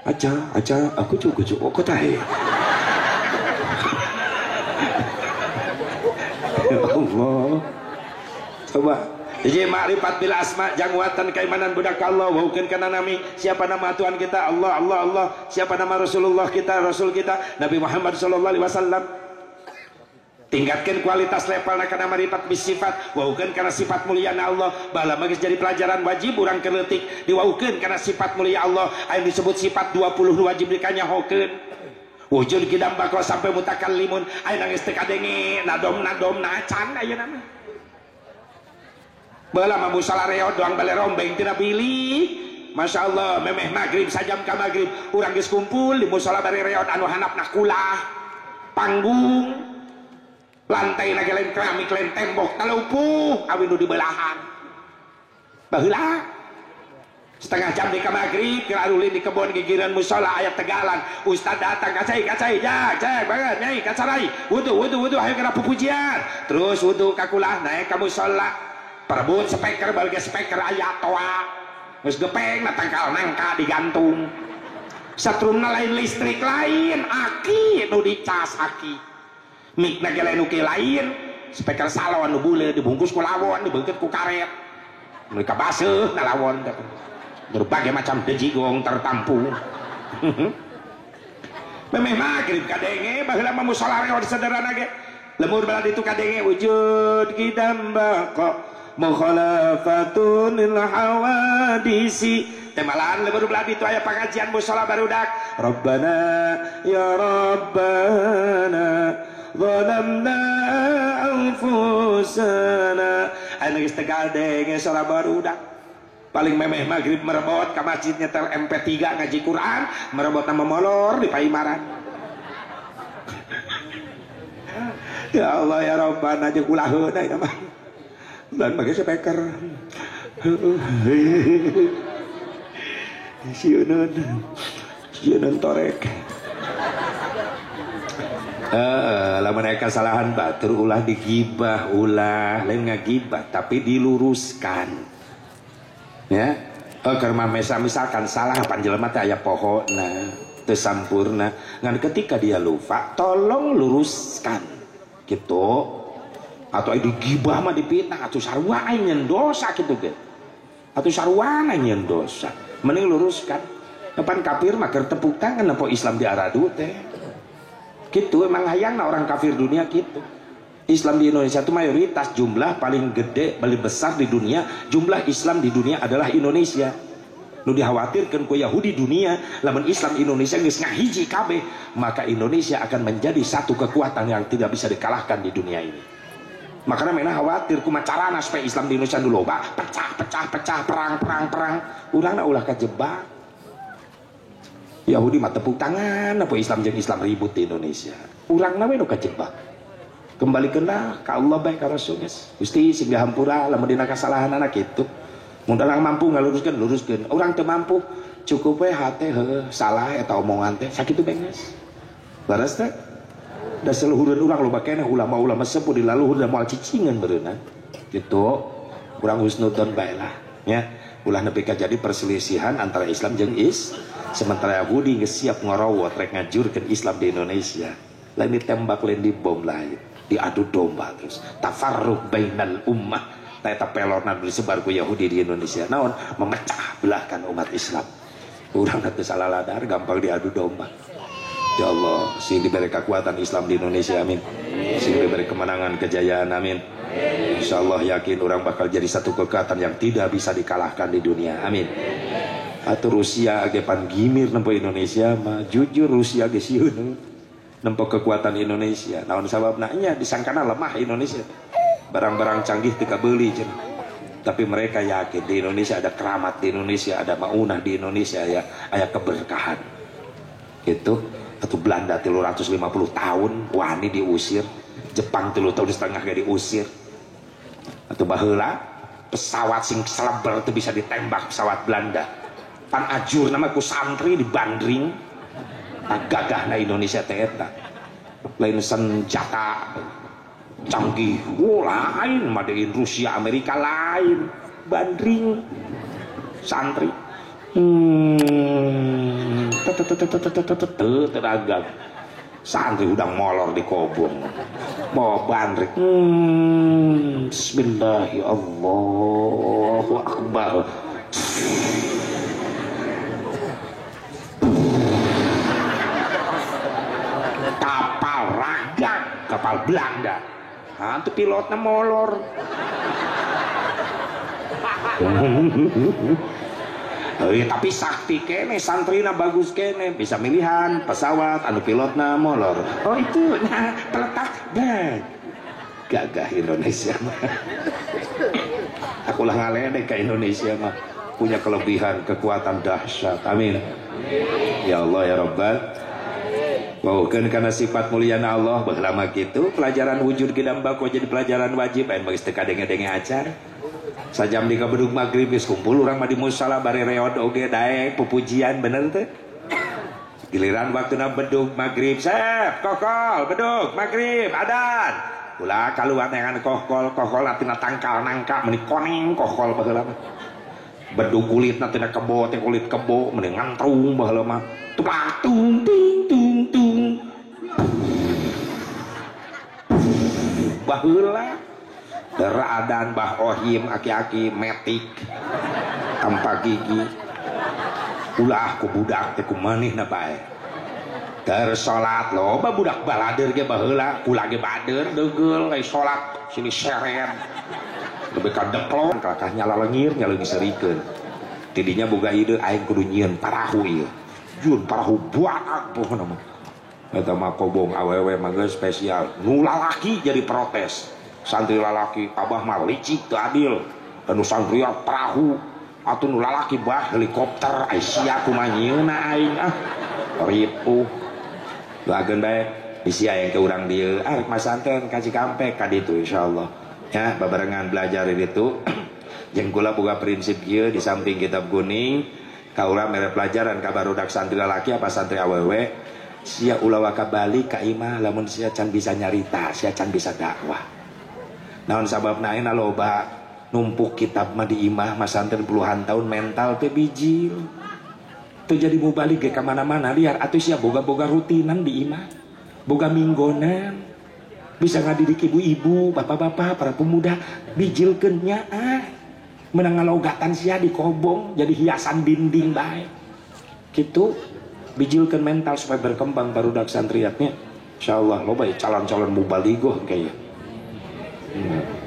Aca, aca, aku cukup cukup kota ya. Allah. Coba. Jadi makrifat bil asma jangwatan keimanan budak Allah waukeun kana nami siapa nama Tuhan kita Allah Allah Allah, siapa nama Rasulullah kita Rasul kita Nabi Muhammad sallallahu alaihi wasallam. Tingkatkan kualitas level kana marifat bis sifat waukeun kana sifat mulia Allah. Baheula mah geus jadi pelajaran wajib urang keleutik diwaukeun kana sifat mulia Allah anu disebut sifat 20 wajib dikanyahokeun. Wujud kidam bako sampai mutakallimun aya nangis teu kadenge nadom-nadom nacan ayeuna mah. Baheula mah musala reot doang bale rombeng tina bilih. Masya Allah memeh magrib sajam ka magrib urang geus kumpul di musala bari reot anu handapna kulah panggung lantai lagi lain keramik lain tembok talupuh awi nu dibelahan. Baheula setengah jam di ka magrib keur arulin di kebon gigireun musala aya tegalan ustad datang kacai kacai jak cek banget nyai kacarai wudu wudu wudu ayo kana pupujian terus wudu ka kulah naik ka musala perebut speaker balge speaker aya toa geus gepeng na tangkal nangka digantung satrumna lain listrik lain aki nu dicas aki mikna ge lain nu lain speaker salon nu buleud dibungkus ku lawon dibeungkeut ku karet mereka baseuh na lawon berbagai macam dejigong tertampung. Memeh magrib kadenge baheula mah musala reot sederhana ge lemur balad itu kadenge wujud kidam baqa mukhalafatun lil hawadisi temalan lemur balad itu aya pengajian musala barudak Rabbana ya Rabbana zalamna anfusana anu geus teu kadenge sora barudak paling memeh maghrib merebot ke masjid nyetel MP3 ngaji Quran merebot nama molor di paimaran. Ya Allah ya Rabbana jeung ulaheun eta mah dan bagi speaker sieuneun sieuneun torek. Lamun aya kesalahan batur ulah digibah ulah lain ngagibah tapi diluruskan. Ya, keur mah misalkan salah panjelema teh aya pohona teu sampurna ngan ketika dia lupa tolong luruskan gitu atau digibah mah dipitnah atuh sarua aing nyeun dosa kitu ge atuh sarua nyeun dosa mending luruskan depan kafir mah keur tepuk tangan apa Islam di aradu teh gitu emang hayangna orang kafir dunia gitu. Islam di Indonesia itu mayoritas jumlah paling gede, paling besar di dunia. Jumlah Islam di dunia adalah Indonesia. Nu dikhawatirkan ku Yahudi dunia, lamun Islam Indonesia geus ngahiji kabeh, maka Indonesia akan menjadi satu kekuatan yang tidak bisa dikalahkan di dunia ini. Makanya mena khawatir kumaha carana supaya Islam di Indonesia nu loba, pecah pecah pecah perang perang perang. Urangna ulah kajebak. Yahudi mah tepuk tangan apa Islam jeung Islam ribut di Indonesia. Urangna we nu kajebak. Kembalikanlah ka Allah baik ka Rasul geus. Gusti sing hampura lamun dina kasalahan anak kitu. Mun urang mampu ngaluruskeun luruskeun. Urang teu mampu cukup we hate heuh salah eta omongan teh sakitu bae geus. Leres teh? Da seluhureun urang loba keneh ulama-ulama sepuh di laluhur da moal cicingeun beureunan. Kitu. Urang husnudzon bae lah nya. Ulah nepi ka jadi perselisihan antara Islam jeung is. Sementara Yahudi geus siap ngorowot rek ngajurkeun Islam di Indonesia. Lain ditembak lain dibom lain. Diadu domba terus tafarruq bainal ummah eta pelorna disebar ku Yahudi di Indonesia naon memecah belahkan umat Islam urang teu salah ladar gampang diadu domba. Ya Allah sing diberi kekuatan Islam di Indonesia amin, sing diberi kemenangan kejayaan amin. Insyaallah yakin orang bakal jadi satu kekuatan yang tidak bisa dikalahkan di dunia amin. Atau Rusia ge pan gimir nempo Indonesia mah jujur Rusia ge sieun nempo kekuatan Indonesia. Naon sababna nya disangkana lemah Indonesia. Barang-barang canggih teu kabeuli cenah. Tapi mereka yakin di Indonesia ada keramat, di Indonesia ada maunah, di Indonesia ya aya keberkahan. Gitu. Atau Belanda 350 tahun wani diusir, Jepang 3,5 tahun ge diusir. Teu baheula pesawat sing seleber teu bisa ditembak pesawat Belanda. Pan ajurna mah ku santri dibandring. Tah gagahna Indonesia teh eta. Lain senjata canggih, oh, lain made in Rusia Amerika lain, bandring santri. Teragam santri udah molor di kobong mau bandring. Bismillahirrahmanirrahim, Allahu Akbar. Kapal ragang, kapal Belanda. Hantu pilotnya molor. Tapi sakti kene, santrina bagus kene, bisa milihan pesawat anu pilotna molor. Oh itu, nah peletak dan gagah Indonesia mah. Akulah ngaledek ke Indonesia mah, punya kelebihan, kekuatan dahsyat. Amin. Ya Allah ya Rabbal. Waukeun karena sifat mulyana Allah baheula mah kitu pelajaran wujud gedam bako jadi pelajaran wajib aya geus teu kadenge-denge acar. Sajam di kabedug magrib geus kumpul urang mah di musala bari reod oge daek pupujian bener teh. Giliran waktuna bedug magrib sep kokol bedug magrib adan. Ulah kaluar neangan kokol kokol tina tangkal nangka meuni koneng kokol baheula mah. Bedug kulitna tina kebo teh kulit kebo meuni ngantrung baheula mah. Tuplak tung ting tung tung. Baheula deradan bah ohim aki-aki metik tanpa gigi ulah ku budak teh kumanehna bae keur salat loba budak balader ge baheula kula ge bader degeul ai salat sini seret lebih ka deklon kalakah nyala lengir nyaleung serikeun tidinya boga ide aing kudu nyieun parahu ieu jun parahu buak pokona mah eta mah kobong awewe mah geus spesial nu lalaki jadi protes. Santri lalaki abah mah licik teu adil anu santri perahu atuh nu lalaki bah helikopter ai sia kumaha nyieunna aing ah ripuh doakeun bae bisi aya ke urang dieu ah rek masanten ka Cikampek ka ditu insyaallah ya babarengan belajar di ditu jeung kula boga prinsip ieu di samping kitab kuning ka urang mere pelajaran ka barudak santri lalaki apa santri awewe sia ulah waka balik ka imah lamun sia can bisa nyarita sia can bisa dakwah. Naon sababna ayeuna loba numpuk kitab mah di imah masantren puluhan tahun mental teh bijil. Teu jadi mubalik ge ka mana-mana liar atuh sia boga-boga rutinan di imah. Boga minggonan. Bisa ngadidik ibu-ibu, bapak-bapak, para pemuda bijilkeun nya ah. Menang ngalogatan sia di kobong jadi hiasan dinding bae. Kitu bijilkeun mental supaya berkembang barudak santriatnya. Insyaallah loba ya calon-calon mubaligoh kayaknya.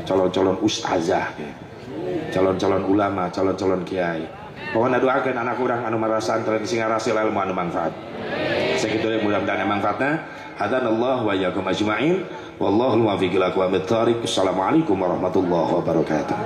Calon-calon ustazah, calon-calon ulama, calon-calon kiai. Pokoknya doakan anak urang anu marasantren sing ngarasil ilmu anu manfaat. Sakitu mudah-mudahan manfaatna. Hadanallahu wa iyyakum ajmain. Wallahul muwaffiq ila aqwamit thariq. Assalamualaikum warahmatullahi wabarakatuh.